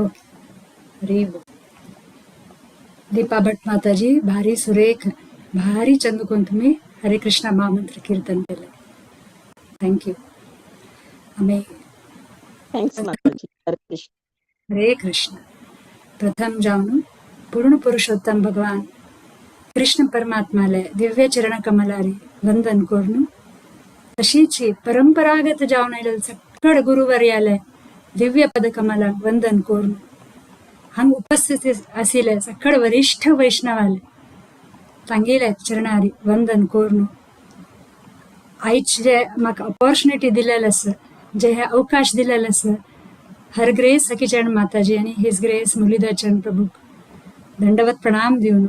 Okay, Hari बोल. दीपा भट माताजी, भारी सुरेख, भारी चंद करून तुम्ही हरे कृष्णा महामंत्र कीर्तन केलं. Thank you. आम्ही thanks माताजी. हरे कृष्ण. हरे कृष्ण. प्रथम जाऊन पूर्ण पुरुषोत्तम भगवान कृष्ण परमात्माले दिव्य चरण कमलारी वंदन करून, तशीच ही परंपरागत जावन आयलेले सक्कड गुरुवर्याले दिव्य पद कमला वंदन करून, हांग उपस्थित आशिल्ले सक्कड वरिष्ठ वैष्णवाले तांगेले चरणारी वंदन करून, आयज जे म्हाका ऑपॉर्च्युनिटी दिलेले आसा, जे हे अवकाश दिलेले आसा, हर ग्रेस सखीचरण माताजी आणि his grace Muralidhar चरण प्रभू दंडवत प्रणाम दिवन,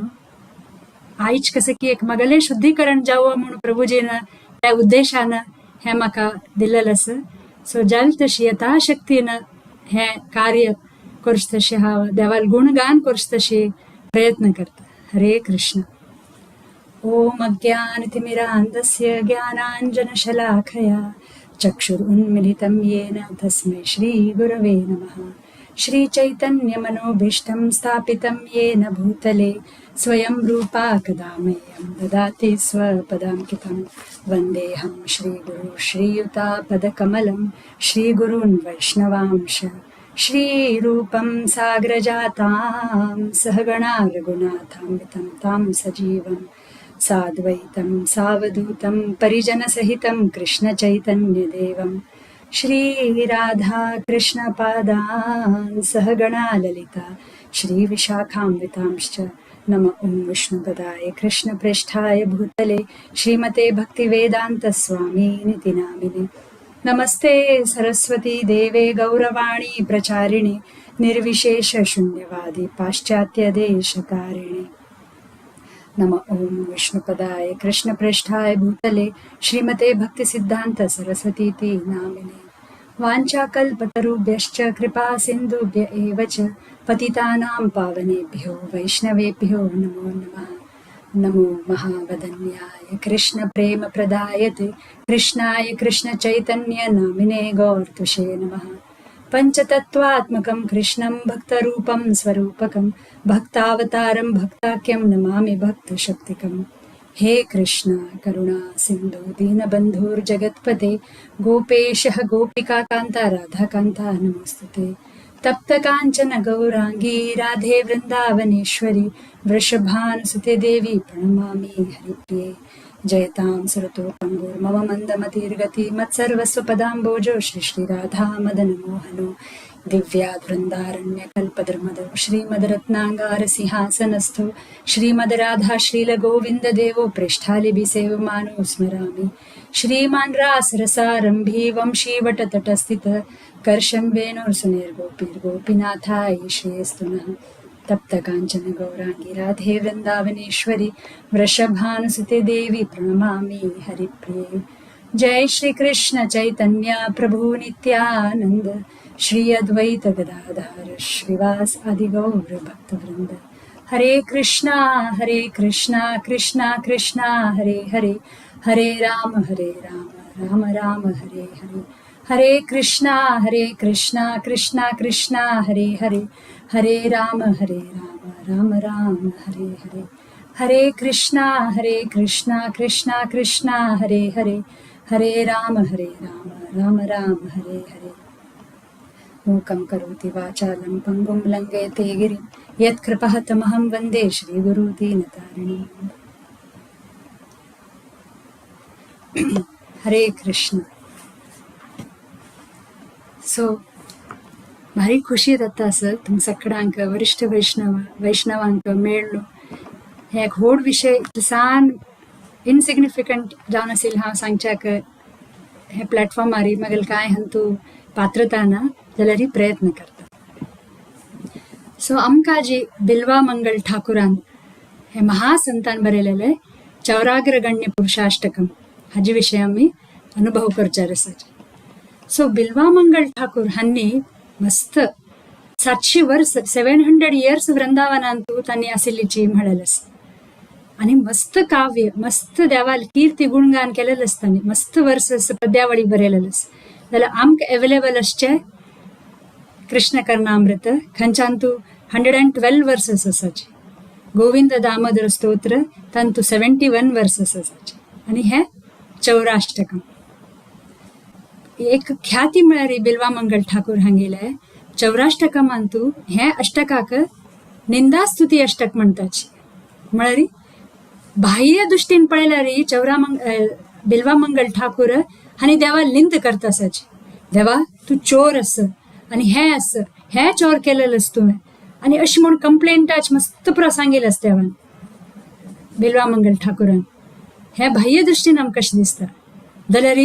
आयज कसं की एक मगले शुद्धीकरण जावं म्हणून प्रभूजीनं त्या उद्देशानं हे म्हाका दिलेलं आसा. सो जाल तशी यथाशक्तीनं हे कार्य करचें तशें हांव देवाल गुणगान करचें तशी प्रयत्न करता. हरे कृष्ण. ॐ अज्ञानतिमिरान्धस्य ज्ञानाञ्जनशलाखया चक्षुरुन्मिलितं येन तस्मै श्रीगुरवे नमः. श्रीचैतन्यमनोभीष्टं स्थापितं येन भूतले स्वयं रूपा कदा मह्यं ददाति स्वपदाङ्कितं. वन्देऽहं श्रीगुरु श्रीयुतापदकमलं श्रीगुरून् वैष्णवांश श्रीरूपं साग्रजातां सहगणा रघुनाथान्वितं तां सजीवं साद्वैतं सावधूतं परिजनसहितं कृष्णचैतन्यदेवं श्रीराधाकृष्णपादान् सहगणा ललिता श्रीविशाखान्वितांश्च. नम ॐ विष्णुपदाय कृष्णप्रेष्ठाय भूतले श्रीमते भक्तिवेदान्तस्वामिनिति नामिने. नमस्ते सरस्वती देवे गौरवाणी प्रचारिणे निर्विशेष शून्यवादी पाश्चात्य देशतारिणे. नम ॐ विष्णुपदाय कृष्णप्रेष्ठाय भूतले श्रीमते भक्तिसिद्धान्त सरस्वतीति नामिने. वाञ्छाकल्पतरुभ्यश्च कृपा सिन्धुभ्य एव च पतितानां पावनेभ्यो वैष्णवेभ्यो नमो नमः. नमो महावदन्याय कृष्णप्रेमप्रदायते कृष्णाय कृष्णचैतन्य नामिने गौरतुषे नमः. पञ्चतत्त्वात्मकं कृष्णं भक्तरूपं स्वरूपकं भक्तावतारं भक्ताख्यं नमामि भक्तशक्तिकम्. हे कृष्ण करुणा सिन्धु दीनबन्धुर्जगत्पते गोपेशः गोपिकाकान्ता राधाकान्ता नमोऽस्तुते. तप्त काञ्चन गौराङ्गी राधे वृन्दावनेश्वरि वृषभानुसुते देवी प्रणमामि हरिप्रिये. जयतां सुरतो पङ्गुर्मम मन्दमतिर्गति मत्सर्वस्वपदाम्बोजो श्री श्री राधा मदन मोहनो. दिव्याद्वृन्दारण्यकल्पद्रुमदौ श्रीमद्रत्नाङ्गारसिंहासनस्थो श्रीमद्राधा श्रीलगोविन्ददेवो प्रेष्ठालिभिसेवमानो स्मरामि. श्रीमान् रासरसारम्भी वंशीवटतटस्थितः कर्षन् वेणुर्सुनिर्गोपीर्गोपीनाथाय श्रेयस्तु नः. तप्त काञ्चन गौराङ्गी राधे वृन्दावनेश्वरि वृषभानुसुते देवी प्रणमामि हरिप्रिये. जय श्री कृष्ण चैतन्य प्रभु नित्यानंद श्री अद्वैत गदाधर श्रीवास आदि गौर भक्तवृंद. हरे कृष्णा हरे कृष्णा कृष्णा कृष्णा हरे हरे, हरे राम हरे राम राम राम हरे हरे. हरे कृष्णा हरे कृष्णा कृष्णा कृष्णा हरे हरे, हरे राम हरे राम राम राम हरे हरे. हरे कृष्णा हरे कृष्णा कृष्णा कृष्णा हरे हरे, हरे राम हरे राम राम राम हरे हरे. मूकं करोति वाचालं पङ्गुं लङ्घयते गिरिं यत्कृपः तमहं वन्दे श्रीगुरु दीनतारिणीम्. हरे कृष्ण. सो भारी खुशी जाता आसत तुम सगळ्यांक वरिष्ठ वैष्णव वैष्णवांक मेळ्ळो. हे एक व्हड विशय सान इनसिग्निफिकंट जावन आशिल्लें हांव सांगच्याक हे प्लॅटफॉर्मार मगेल कांय हांतू पात्रता ना जाल्यारय प्रयत्न करता. सो आमकां जी बिल्वा मंगल ठाकुरान हे महासंतान बरयलेले चौराग्रगण्य पुरुषाष्टकम हाजे विशय आमी अनुभव करचार आसा. सो बिल्वा मंगल ठाकूर हांणी मस्त 700 वर्स 700 इयर्स वृंदावनांतू तांणी आशिल्लीची म्हणलेलें आसा. आनी मस्त काव्य मस्त देवाल कीर्ती गुणगान केलेलें आसता तांणी मस्त वर्स पद्यावळी बरयलेलें आसा. जाल्यार आमकां एवेलेबल आसचे कृष्ण कर्णामृत खंयच्यान 112 वर्सेस आसाची. गोविंद दामोदर स्तोत्र तांतू 71 वर्सेस आसाची. आनी हें चौराष्टकम. एक ख्याती म्हळ्यार बिल्वा मंगल ठाकूर हांगेले चौराष्टकमांतू हें अष्टकाक निंदास्तुती अष्टक म्हणटाची. म्हळ्यार बाह्य दृष्टीन पळयल्यार बिल्वा मंगल ठाकूर हांणी देवा निंद करता आसाची. देवा तूं चोर आस आनी हें आस, हें चोर केलेलें आस तुवें, आनी अशें म्हूण कंप्लेंटाच मस्त पुरो सांगिल्लें आसा देवान बिल्वा मंगल ठाकुरान. हें बाह्य दृष्टीन आमकां कशें दिसता जाल्यार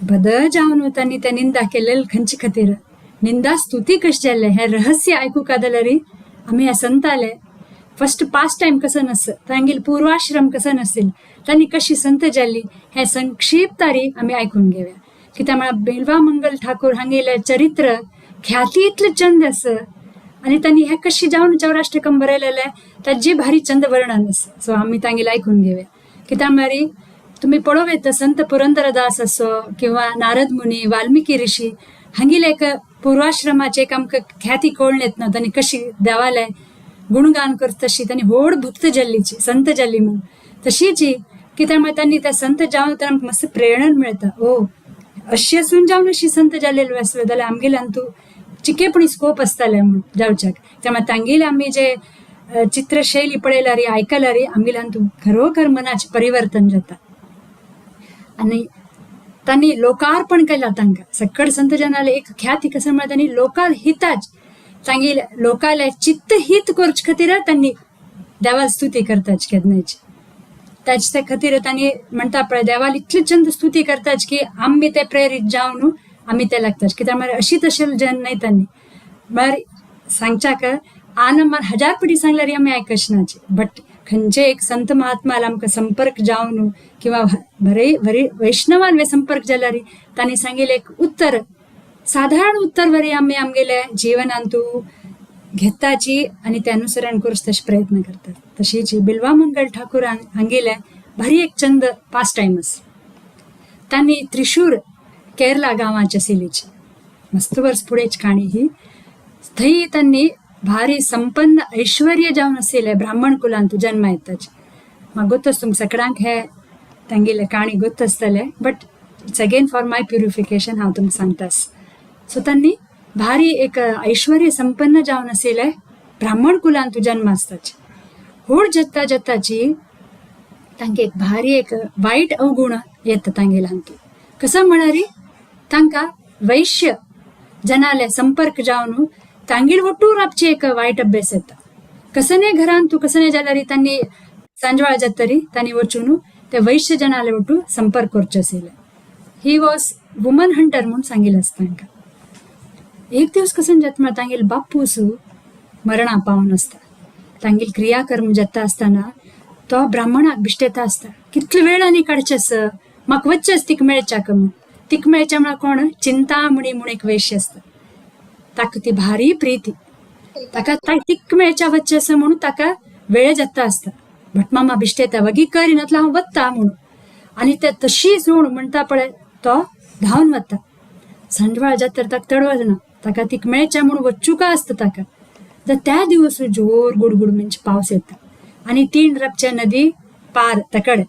बद जावन तांणी तें निंदा केलें खंयचे खातीर, निंदा स्तुती कशें जाल्लें हें रहस्य आयकूंक जाल्यार आमी ह्या संताले फस्ट पास टायम कसो नास, तांगेल पूर्वाश्रम कसो नासतील, तांणी कशी संत जाल्ली हें संक्षिप्तारी आमी आयकून घेवया. कित्याक म्हळ्यार बिल्वा मंगल ठाकूर हांगेलें चरित्र ख्याती इतलें चंद आसा आनी तांणी हें कशें जावन चौराष्टकम बरयलेलें ताजी भारी चंद वर्णन आसा. सो आमी तांगेलें आयकून घेवया. कित्याक म्हळ्यार तुमी पळोवं येता संत पुरंदरदास असो किंवा नारद मुनी, वाल्मिकी ऋषी हांगेले एक पूर्वाश्रमाचे एक आमकां ख्याती कळून येतना तांणी कशी देवाले गुणगान करता तशी तांणी व्हड भक्त जाल्लीची संत जाल्ली म्हूण. तशीच कित्याक म्हळ्यार तांणी त्या संत जावन तर आमकां मातशें प्रेरणा मेळटा, ओ अशी आसून जावन अशी संत जाल्लेली आसले जाल्यार आमगेल्यान तूं चिकेपणी स्कोप आसताले म्हूण जावच्याक. त्यामुळे तांगेले आमी जे चित्रशैली पळयल्यार आयकल्यार आमगेल्यान तूं खरोखर मनाचें परिवर्तन जाता. आनी तांणी लोकार्पण केलां तांकां सकड संत जनाले एक ख्याती कसं म्हळ्यार तांणी लोकाल हिताच तांगेले लोकाले चित्त हित करचे खातीर तांणी देवाल स्तुती करताच केन्नाच. ताचे त्या खातीर तांणी म्हणटा पळय देवाल इतली चंद स्तुती करताच की आमी ते प्रेरीत जावन आमी ते लागतात. कित्याक म्हळ्यार अशी तशें जन न्हय तांणी म्हळ्यार सांगच्याक आन हजार पटी सांगल्यार आमी आयकनाची, बट खंयचे एक संत महात्माल आमकां संपर्क जावन किंवा बरे बरे वैष्णवान संपर्क जाल्यार तांणी सांगिल्लें एक उत्तर साधारण उत्तर वरी आमी आमगेले जीवनांतू घेताची आनी ते अनुसरण करूच तशे प्रयत्न करतात. तशीच बिल्वा मंगल ठाकूर हांगेले भारी एक चंद पास टायमस. तांणी त्रिशूर केरला गांवाच्या सिलीची मस्त वर्स फुडेंच काणी ही. थंय तांणी भारी संपन्न ऐश्वर्य जावन आशिल्ले ब्राह्मण कुलांत जन्म येताच. म्हाका गोत्त तुमकां सगळ्यांक हे तांगेले काणी गोत्त आसतले, but it's again for my purification हांव तुमकां सांगतास. सो तांणी भारी एक ऐश्वर्य संपन्न जावन आशिल्ले ब्राह्मण कुलांत जन्म आसताच. व्हड जाता जाताची तांकां एक भारी एक वायट अवगुण येता तांगेल्या हातूंत. कसो म्हळ्यार तांकां वैश्य जनाले संपर्क जावन तांगेर वट्टू राबचे एक वायट अभ्यास येता. कसने घरान तूं कसने जाल्यार तांणी सांजवाळ जातरी तांणी वचून ते वैश्य जनाले वट्टू संपर्क करचे आशिल्ले. He was woman Hunter म्हूण सांगिल्लें आसता तांकां. एक दिवस कसं जाता म्हळ्यार तांगेले बापूस मरणा पावन आसता. तांगेले क्रियाकर्म जाता आसतना तो ब्राह्मणाक बिश्टेता आसता, कितले वेळ आनी काडचें आसा, म्हाका वच्चेंच तिका मेळच्याक म्हूण. तिका मेळच्या म्हळ्यार कोण चिंतामणी म्हूण एक वैश्य आसता, ताका ती भारी प्रिती, ताका तिका मेळच्या वच्चें आसा म्हणून ताका वेळ जाता आसता. भटमामा बिश्टेता वगी करिनातलो हांव वत्ता म्हणून, आनी ते तशी जोड म्हणटा पळय तो धांवन वता. सांजवाळ जाता तर ताका तडवच ना, ताका तिका मेळच्या म्हणून वच्चुका आसता ताका. तर त्या दिवस जोर गुडगुड म्हणजे पावस येता आनी तीन रपच्या नदी पार तकडे.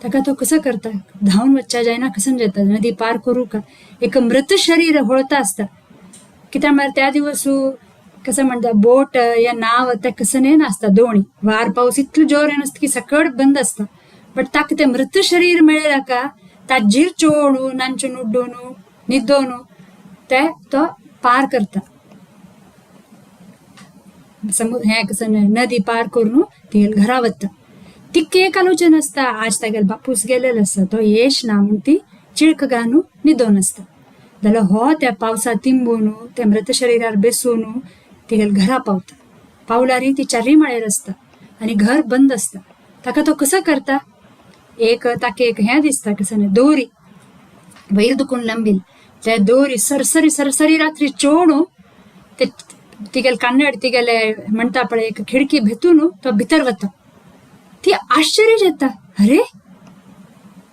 ताका तो कसो करता धांवन वच्च्या जायना कसं जाता नदी पार करू का, एक मृत शरीर होळता आसता. कित्याक म्हळ्यार त्या दिवस कसं म्हणटा बोट या नाव त्या कसं न्हय नासता, दोणी वार पावस इतलो जोर येनासता की सकट बंद आसता. बट ताका तें मृत शरीर मेळ्ळें ताका ताजेर चोडून नांचून उड्डून न्हिदोन ते तो पार करता. हें कसं नदी पार करून ती घरा वता. तिका एक आलोचन आसता आज तागेलो बापूस गेलेलो आसता तो येश ना म्हूण ती चिळक घालून न्हिदोन आसता. जाल्यार हो त्या पावसा तिंबून त्या मृत शरिरार बेसून तिगेले घरा पावता. पावल्यार ती चारी माळेर आसता आनी घर बंद आसता. ताका तो कसो करता, एक ताका एक हें दिसता कसं न्हय दोरी वयर दुखून लंबील त्या दोरी सरसरी सरसरी रात्री चोडून ते तिगेले कन्नड तिगेले म्हणटा पळय एक खिडकी भेतून तो भितर वता. ती आश्चर्य जाता, अरे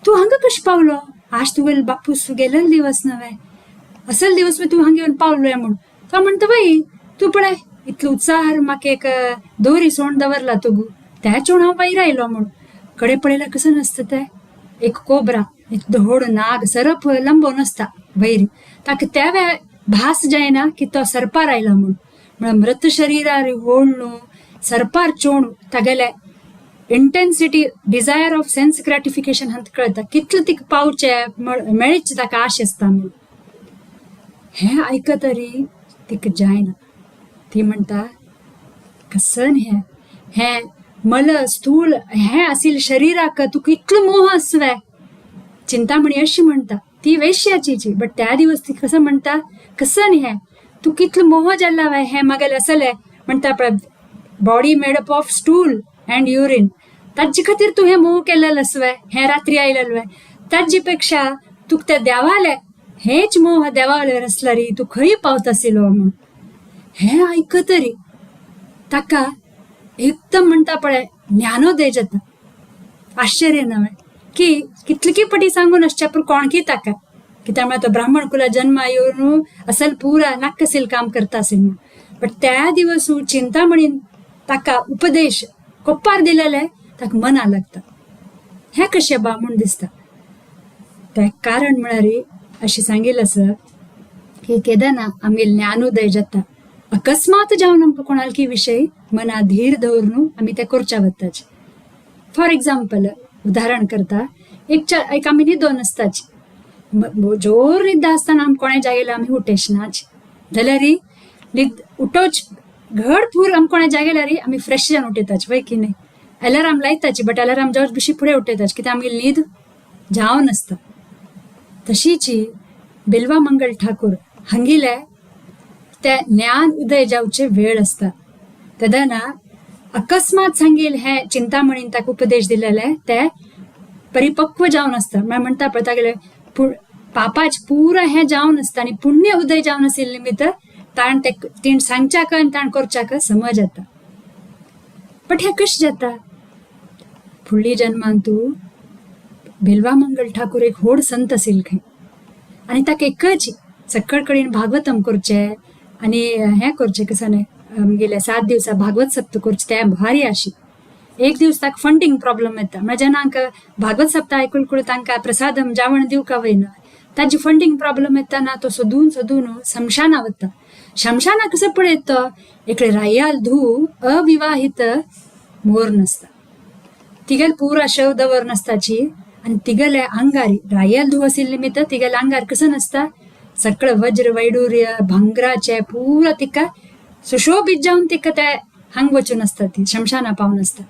तूं हांगा कशें पावलो, आज तुगेलो बापूस गेलेलो दिवस नव्हे, असल दिवस तूं हांगा येवन पावलोय म्हूण. तो म्हणटा बाई तूं पळय इतलो उत्साहार म्हाका एक दोरी सोण दवरला तुगू त्या चोण हांव वयर आयलो म्हूण. कडे पळयल्यार कसं नासता ते एक कोबरा एक धोड नाग सरप लंबो नासता वैरी ताका त्या वेळार भास जायना की तो सरपार आयला म्हूण. म्हळ्यार मृत शरीरार होळणू सरपार चोणू तागेले intensity desire of sense gratification हंत कळता कितले तिका पावचे मेळचे ताका आश आसता म्हूण. हें आयकतरी तिका जायना. ती म्हणटा कसन हें हें मल स्थूल हें आशिल्ले शरीराक तुका इतलो मोह आसवे. चिंतामणी अशी म्हणटा ती वेश्याची बट त्या दिवस ती कसं म्हणटा कसन हें तूं कितलो मोह जाला वे हें मागेलें आसलें म्हणटा पळय body made up of stool and urine ताजे खातीर तूं हें मोह केलेलें आसवे हें रात्री आयलेलें वे ताजे पेक्षा तुका त्या देवाले हेच मोह देवाले आसल्यार तूं खंय पावता आशिल्लो म्हूण. हें आयकतरी ताका एकदम म्हणटा पळय ज्ञानोदय जाता. आश्चर्य नव्हे की कितले पटी सांगून आसच्या पूण कोणकी ताका कित्याक म्हळ्यार तो ब्राह्मण कुला जन्म येवन असल पुरा नाक्कसील काम करता असेल म्हणून. बट त्या दिवस चिंतामणीन ताका उपदेश कोप्पार दिलेले ताका मना लागता. हें कशें बा म्हूण दिसता. तें कारण म्हळ्यार अशें सांगिल्लें आसा की केदना आमगे ज्ञानोदय जाता अकस्मात जावन आमकां कोणालकी विशय मना धीर दवरून आमी तें करच्या वताचे. फॉर एग्जाम्पल उदाहरण करता एक आमी न्हिदोन आसताची जोर न्हिद आसतना आमी कोणें जागयल्यार आमी उठेशनाच जाल्यार न्हीद उठोच घड पूर आमी कोणें जागयल्यार आमी फ्रेश जावन उठयताच वय की न्ही. अलार्म लायताची बट अलार्म जावच बेशी फुडें उठयताच कित्याक आमगे न्हीद जावन आसता. तशीच बिल्वा मंगल ठाकूर हांगेले ते ज्ञान उदय जावचे वेळ आसता तेन्ना अकस्मात सांगील हे चिंतामणीन ताका उपदेश दिलेले ते परिपक्व जावन आसता. म्हळ्यार म्हणटा पळय तागेले पापाच पुरा हें जावन आसता आनी पुण्य उदय जावन आशिल्ले निमित्त ताण ते तीण सांगच्याक आनी ताण करच्याक समज येता. बट हें कशें जाता? फुडली जन्मान तूं बिल्वा मंगल ठाकूर एक व्हड संत आशिल्ले खंय आनी ताका एकच सकळ कडेन भागवतम करचें आनी हें करचें कसं न्ही आमगेले 7 दिवसा भागवत सप्त करचें तें भारी आशी. एक दीस ताका फंडींग प्रॉब्लम येता म्हळ्यार जेन्ना आमकां भागवत सप्ताह आयकून करून तांकां प्रसादम जेवण दिवंक वयना ताजी फंडींग प्रॉब्लम येता ना तो सोदून सोदून शमशाना वता. शमशाना कसो पळयत तो एकले रायाल धूव अविवाहित मोर नासता तिगेल पुरा शव दवर नासताची आनी तिगेले आंगारी रायाल धूव आशिल्ले निमित्त तिगेले आंगार कसं नासता सगळं वज्र वैडूर्य भांगराचे पुरा तिका सुशोभीत जावन तिका ते हांग वचून आसता ती शमशाना पावन आसता.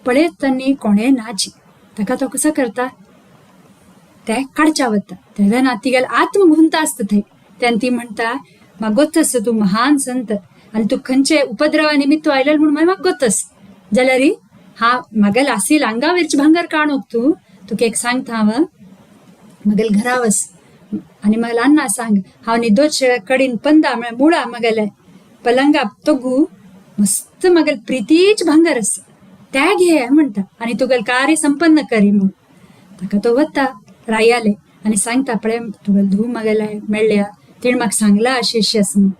पळयत तांणी कोणें नाची ताका तो कसो करता ते काडच्या वता तेन्ना तिगेले आत्मगुंत आसता थंय तेन्ना ती म्हणटा म्हाका गोत्त आसता तूं महान संत आनी तूं खंयचे उपद्रवा निमित्त तूं आयलेलो म्हूण म्हाका गोत्त आसा जाल्यार हा म्हागेले आसील आंगावयरचें भांगर काणूक तूं तुका एक सांगता हांव म्हागेले घरा वच आनी म्हागेले अन्ना सांग हांव न्हिदोच कडीन पंदा म्हळ्यार मुळा म्हागेले पलंगा तोगू मस्त म्हागेले प्रितीच भांगर आसा त्या घे म्हणटा आनी तुगेलें कार्य संपन्न करी म्हूण. ताका तो वता रायाले आनी सांगता पळय तुगेले धूव म्हागेले मेळ्ळ्या तिणें म्हाका सांगलां अशें अशें आसा म्हूण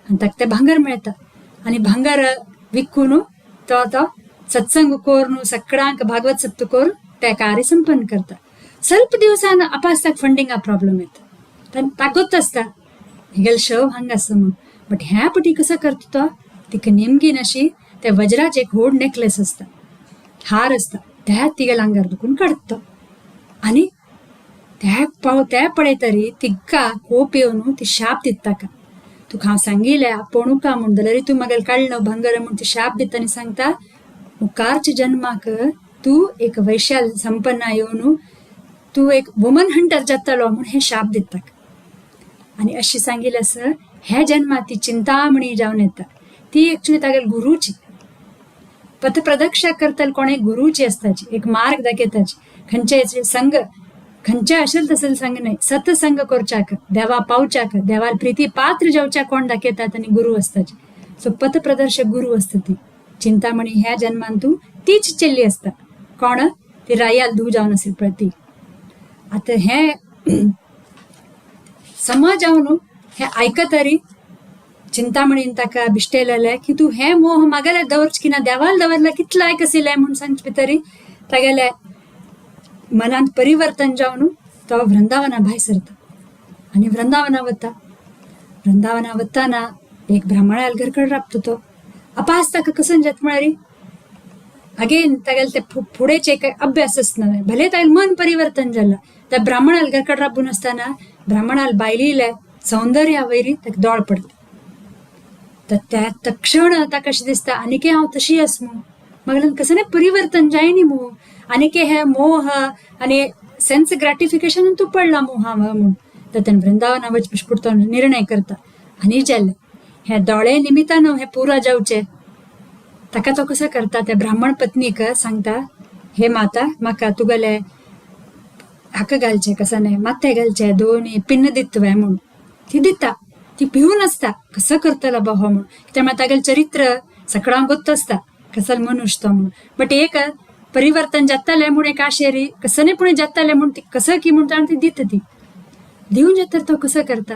आनी ताका तें भांगर मेळटा आनी भांगर विकून तो तो सत्संग करून सगळ्यांक भागवत सप्त करून ते कार्य संपन्न करता. ಸ್ವಲ್ಪ दिवसान अपास ताका फंडिंगा प्रॉब्लम येता ताका गोत्त आसता हेगेले शव हांगा आसा म्हूण बट ह्या पटी कसो करता तो तिका नेमगीन अशी त्या वज्राचे एक व्हड नेकलेस आसता हार आसता त्या तिगेल्या आंगार दुखून काडटा तो आनी त्या पाव त्या पळयतरी तिका कोप येवन ती शाप दिता ताका तुका हांव सांगिल्लें आपोवणुका म्हूण जाल्यार तूं म्हागेलें काडलो भांगर म्हूण ती शाप दिता आनी सांगता मुखारच्या जन्माक तूं एक वैश्याल संपन्न येवन तूं एक वुमन हंटर जातलो म्हूण हें शाप दिता. आनी अशें सांगिल्लें आसा ह्या जन्मात ती चिंतामणी जावन येता ती एक्चुली तागेली गुरुची पथप्रदक्षा करतले कोणे गुरुची आसताची एक मार्ग दाखयताची खंयचे संग खंयचे असेल तसेल संग न्हय सत्संग करच्याक देवा पावच्याक देवाल प्रिती पात्र जावच्याक कोण दाखयतात आनी गुरु आसताची. सो पथप्रदर्शक गुरु आसता ती चिंतामणी ह्या जन्मान तूं तीच चेल्ली आसता कोण ती रायाल धूव जावन आशिल्ली पळय ती. आतां हें समज जावन हें आयकतरी चिंतामणीन ताका बिश्टेलेले की तूं हे मोह मागेले दवरच की ना देवाल दवरला कितलो लायक आशिल्लें म्हूण सांगचे भितरी तागेले मनांत परिवर्तन जावन तो वृंदावना भायर सरता आनी वृंदावना वता. वृंदावना वताना एक ब्राह्मणाल घरकड राबतो तो अपास ताका कसन जात म्हळ्यार अगेन तागेले ते फुडेचे काही अभ्यासच नव्हे, भले तागेले मन परिवर्तन जालां. त्या ब्राह्मणाल घरकड राबून आसतना ब्राह्मणाल बायलीले सौंदर्या वयरी ताका दोळ पडटा. तर त्या तक्षण ताका अशें दिसता आनीकय हांव तशी आस मू, मगल्यान कसलें परिवर्तन जायनी मू, आनीकय हे मोह आनी सेन्स ग्रॅटिफिकेशन तूं पडला मू हांव म्हूण. तर तेणें वृंदावना वचपा पुरतो निर्णय करता आनी जालें हे दोळे निमितान हें पुरा जावचें. ताका तो कसो करता, त्या ब्राह्मण पत्नीक सांगता, हे माता म्हाका तुगेले हाका घालचें कसो न्हय माथें घालचें दोनी पिन्न दितवे म्हूण. ती दिता, ती भिवन आसता कसो करतलो बा हो म्हूण. कित्याक तागेलें चरित्र सगळ्यांक गोत्त आसता कसलो मनुष्य तो म्हूण. बट एक परिवर्तन जातलें म्हूण एक आशेरी कसो न्हय पूण जातलें म्हूण ती कसो की म्हूण ती दिता. ती दिवन जाता तो कसो करता,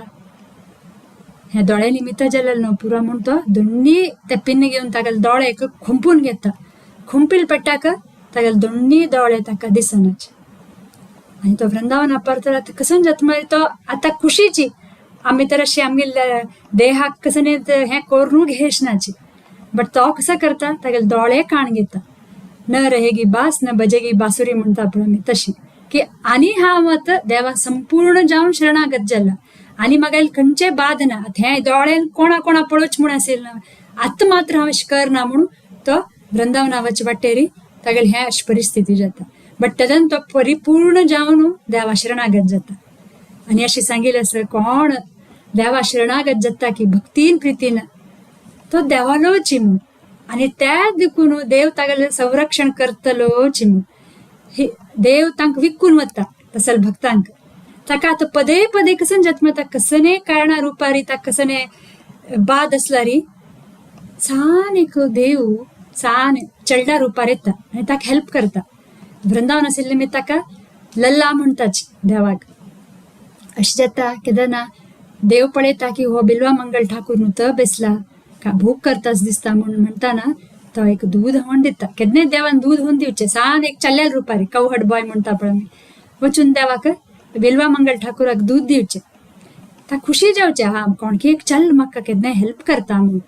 हे दोळे निमित्त जालें न्हू पुरो म्हूण तो दोन्ही ते पिन्न घेवन तागेले दोळे खोंपून घेता. खोंपील पडटाक तागेले दोन्ही दोळे ताका दिसनाचे आनी तो वृंदावना परतला कसो जाता मागीर तो आतां खुशीची आमी तर अशी आमगेल्या देहाक कसो न्ही हें करून घेशनाची, बट तो कसो करता तागेले दोळे काण घेता. न रहेगी बास न बजेगी बासुरी म्हणटा पळय आमी तशी की आनी हांव आतां देवा संपूर्ण जावन शरणागत जाला आनी म्हाका खंयचे बाद ना, आतां हे दोळ्यान कोणा कोणा पळोवच म्हूण आशिल्लें ना, आतां मात्र हांव अशें करना म्हणून तो वृंदावनावाचे वाटेरी तागेले हें अशी परिस्थिती जाता. बट तेन्ना तो परिपूर्ण जावन देवा शरणागत जाता. आनी अशें सांगिल्लें आसा कोण देवा शरणागत जाता की भक्तीन प्रितीन तो देवालोच म्हूण आनी त्या देखून देव तागेलें संरक्षण करतलोच म्हूण. देव तांकां विकून वता तसल भक्तांक. ताका आतां पदे पदे कसन जाता ताका कसने कारणा रुपारी ताका कसने बाद आसलारी सान एक देव सान चेडल्या रुपार येता आनी ताका हेल्प करता. वृंदावन आशिल्लें मी ताका लल्ला म्हणटाच देवाक. अशें जाता केन्ना देव पळयता की हो बिल्वा मंगल ठाकूर न्हू तो बेसला का भूक करताच दिसता म्हूण म्हणटाना तो एक दूद होवन दिता. केन्नाय देवान दूद होवन दिवचें सान एक चल्याल रुपारी कवहट बॉय म्हणटा पळय आमी, वचून देवाक बिल्वा मंगल ठाकूराक दूद दिवचें. ता खुशी जावचें हा कोणकी एक चल म्हाका केन्नाय हेल्प करता म्हूण.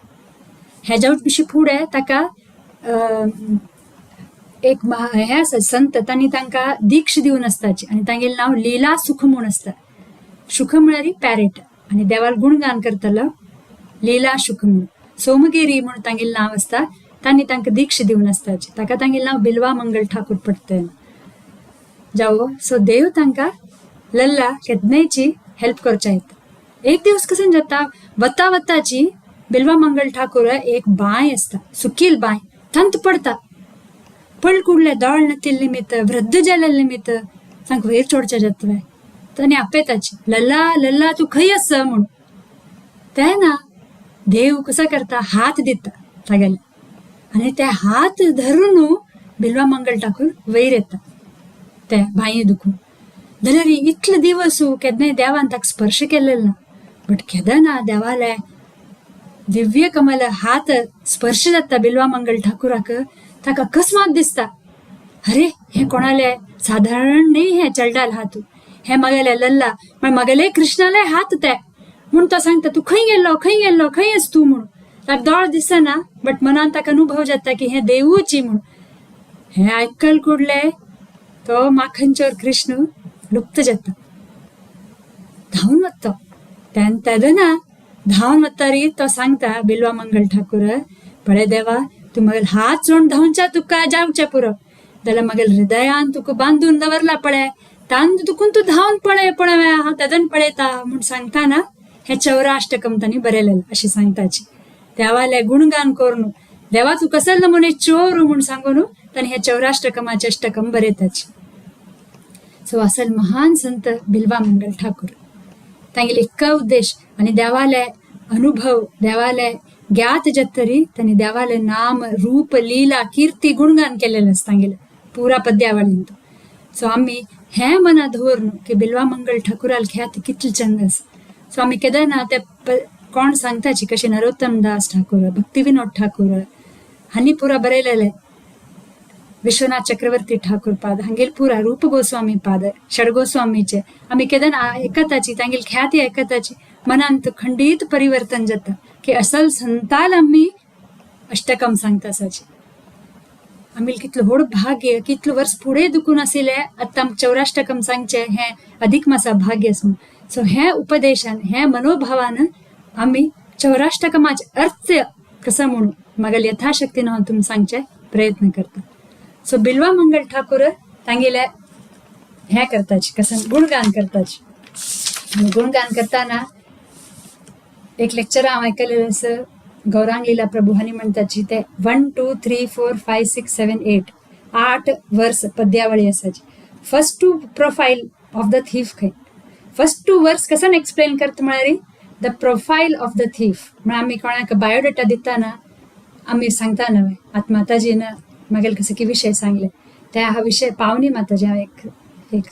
हें जावचे बिशी फुडें ताका एक हें आसा संत तांणी तांकां दीक्ष दिवन आसताची आनी तांगेलें नांव लीला सुख म्हूण आसता. सुख म्हळ्यार पॅरेट आनी देवाल गुणगान करतलो लीला सुख म्हूण. सोमगिरी म्हूण तांगेलें नांव आसता, तांणी तांकां दीक्ष दिवन आसताची. ताका तांगेलें नांव बिल्वा मंगल ठाकूर पडटा. जावो सो देव तांकां लल्ला केन्नायची हेल्प करच्या येता. एक दिवस कसन जाता वता वताची बिल्वा मंगल ठाकूर एक बांय आसता सुकील बांय थंत पडता. पड कुडले दोळ नतिल निमित्त वृद्ध जालें निमित्त तांकां वयर चोडचें जातलें. तांणी आपयताची लल्ला लल्ला तूं खंय आसा म्हूण. तेन्ना देव कसो करता हात दिता तागेले आनी ते हात धरून बिल्वा मंगल ठाकूर वयर येता ते बांये दुखून. जाल्यार इतले दिवस केन्नाय देवान ताका स्पर्श केलेलो ना, बट केन्ना देवाले दिव्य कमल हात स्पर्श जाता बिल्वा मंगल ठाकूराक ताका अकस्मात दिसता अरे हे कोणाले साधारण न्ही हे चेडल्याल हात, हे मगेले लल्ला म्हळ्यार मगेले कृष्णाले हात ते म्हूण. तो सांगता तूं खंय गेल्लो खंय गेल्लो खंय आस तूं म्हूण. ताका दोळ दिसना बट मनान ताका अनुभव जाता की हें देवूची म्हूण. हें आयकल कुडले तो माखनचोर कृष्ण लुप्त जाता, धांवन वता. तेन्ना धांवन वता तो सांगता बिल्वा मंगल ठाकूर पळय देवा तूं मगेल हात जोडून धांवच्या तुका जावचें पुरो, जाल्यार मगेल हृदयान तुका बांदून दवरला पळय तान तुकून तूं धांवन पळय पळय हांव तेदन पळयता म्हूण सांगता ना. हें चौराष्टकम तांणी बरयलेलें अशें सांगताची. देवाले गुणगान करून देवा तूं कसलो नमुने चोर म्हूण सांगून तांणी हें चौराष्टकमाचें अष्टकम बरयताची. सो असल महान संत बिल्वा मंगल ठाकूर तांगेले इतको उद्देश आनी देवाले अनुभव देवाले ज्ञात जातरी तांणी देवाले नाम रूप लीला कीर्ती गुणगान केलेलें आसा तांगेलें पुरा पद्यावळीन. सो आमी हें मना दवरून की बिल्वा मंगल ठाकुराल ख्यात कितली चंद आसा. सो आमी केन्ना ते कोण सांगताची कशें नरोत्तम दास ठाकूर, भक्तिविनोद ठाकूर हांणी पुरा बरयलेले, विश्वनाथ चक्रवर्ती ठाकूर पाद हांगेल पुरा, रूप गोस्वामी पाद, षडगोस्वामीचे आमी केदन आयकताची, तांगेल ख्याती आयकताची, मनांत खंडीत परिवर्तन जाता की असल संताल आमी अष्टकम सांगता आसाची. आमी कितलो व्हड भाग्य, कितलो वर्स फुडें दुखून आशिल्ले आतां आमकां चौराष्टकम सांगचें हें अधिक मासा भाग्य आसा. सो हें उपदेशान, हें मनोभावान आमी चौराष्टकमाचे अर्थ कसो म्हणून म्हागेले यथाशक्तीन हांव तुमकां सांगचे प्रयत्न करता. सो बिल्वा मंगल ठाकूर तांगेले हें करताची, कसं गुणगान करताची. गुणगान करताना एक लेक्चर हांव आयकलेलें आसा, गौरांग लीला प्रभू हांणी म्हणटाची ते 1 2 3 4 5 6 7 8 8 वर्स पद्यावळी आसाची. First two profile of the thief खंय, फर्स्ट टू वर्स कसन एक्सप्लेन करता म्हळ्यार the profile of the thief. म्हळ्यार आमी कोणाक बायोडेटा दिताना आमी सांगता न्हय, आतां माताजीन म्हागेले कसो की विशय सांगले त्या हा विशय पावनी माताजी, हांव एक एक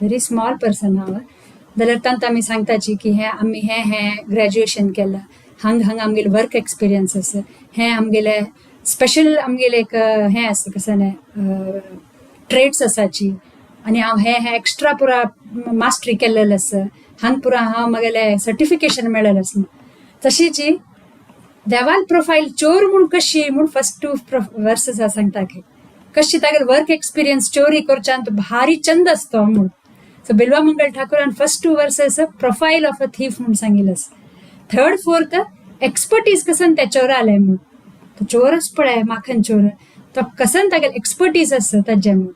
व्हेरी स्मॉल पर्सन हांव, जाल्यार तांकां आमी सांगताची की हें आमी हें हें ग्रॅज्युएशन केलां, हांग हांगा आमगेले वर्क एक्सपिरियन्स आसा, हें आमगेले स्पेशल आमगेले एक हें आसा, कसं न्हय ट्रेड्स आसाची, आनी हांव हें हें एक्स्ट्रा पुरा मास्टरी केल्लेलें आसा, हांग पुरा हांव म्हागेलें सर्टिफिकेशन मेळ्ळेलें आसा. तशीच देवाल प्रोफायल चोर म्हूण कशी म्हूण फर्स्ट टू वर्सेस सांगता की कशी तागेले वर्क एक्सपिरियन्स चोरी करच्यान भारी चंद आसतो म्हूण. So Bilwa Mangal ठाकूरान first two verses profile of a thief म्हूण सांगिल्लें आसा. थर्ड फोर्थ एक्सपर्टीज कसन त्या चोरा आलें म्हूण, तो चोरच पळय माखन चोर, तो कसन तागेले एक्सपर्टीज आसा ताजें म्हूण.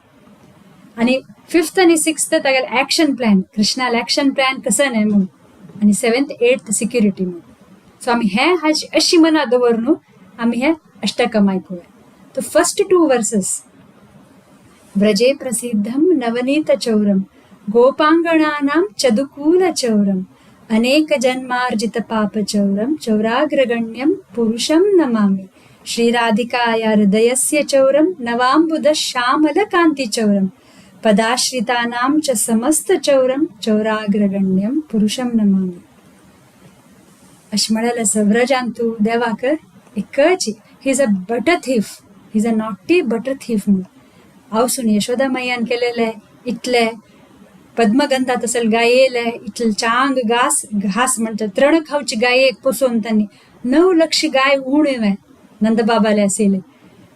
आनी फिफ्थ आनी सिक्स्थ तागेले action plan, Krishnal action plan कसन हें म्हूण, आनी सेवन्थ एट्थ सिक्युरिटी म्हूण. सो आमी हें हाजी अशी मनां दवर न्हू आमी हें अष्टकम आयकुया. तो फर्स्ट टू वर्सेस, व्रजे प्रसिद्धं नवनीत चौरम गोपांगणानां चदुकूल चौरम अनेक जन्मार्जित पाप चौरम चौराग्रगण्यं पुरुषं नमामि. श्रीराधिकाया हृदयस्य चौरम नवाम्बुद श्यामल कांती चौरम पदाश्रितानां च समस्त चौरम चौराग्रगण्यं पुरुषं नमामि. अशें म्हळ्यार आसा व्रजांतू देवाक एकच, he is a butter thief, he is a naughty butter thief म्हणून हांवसून यशोदा मैयान केलेले इतले पद्मगंधात असेल गायेले इतले चांग घास घास म्हणतात तृण खावची गायेक पोसोवन त्यांनी 9 लक्ष गाय उण नंदबाबाले असेल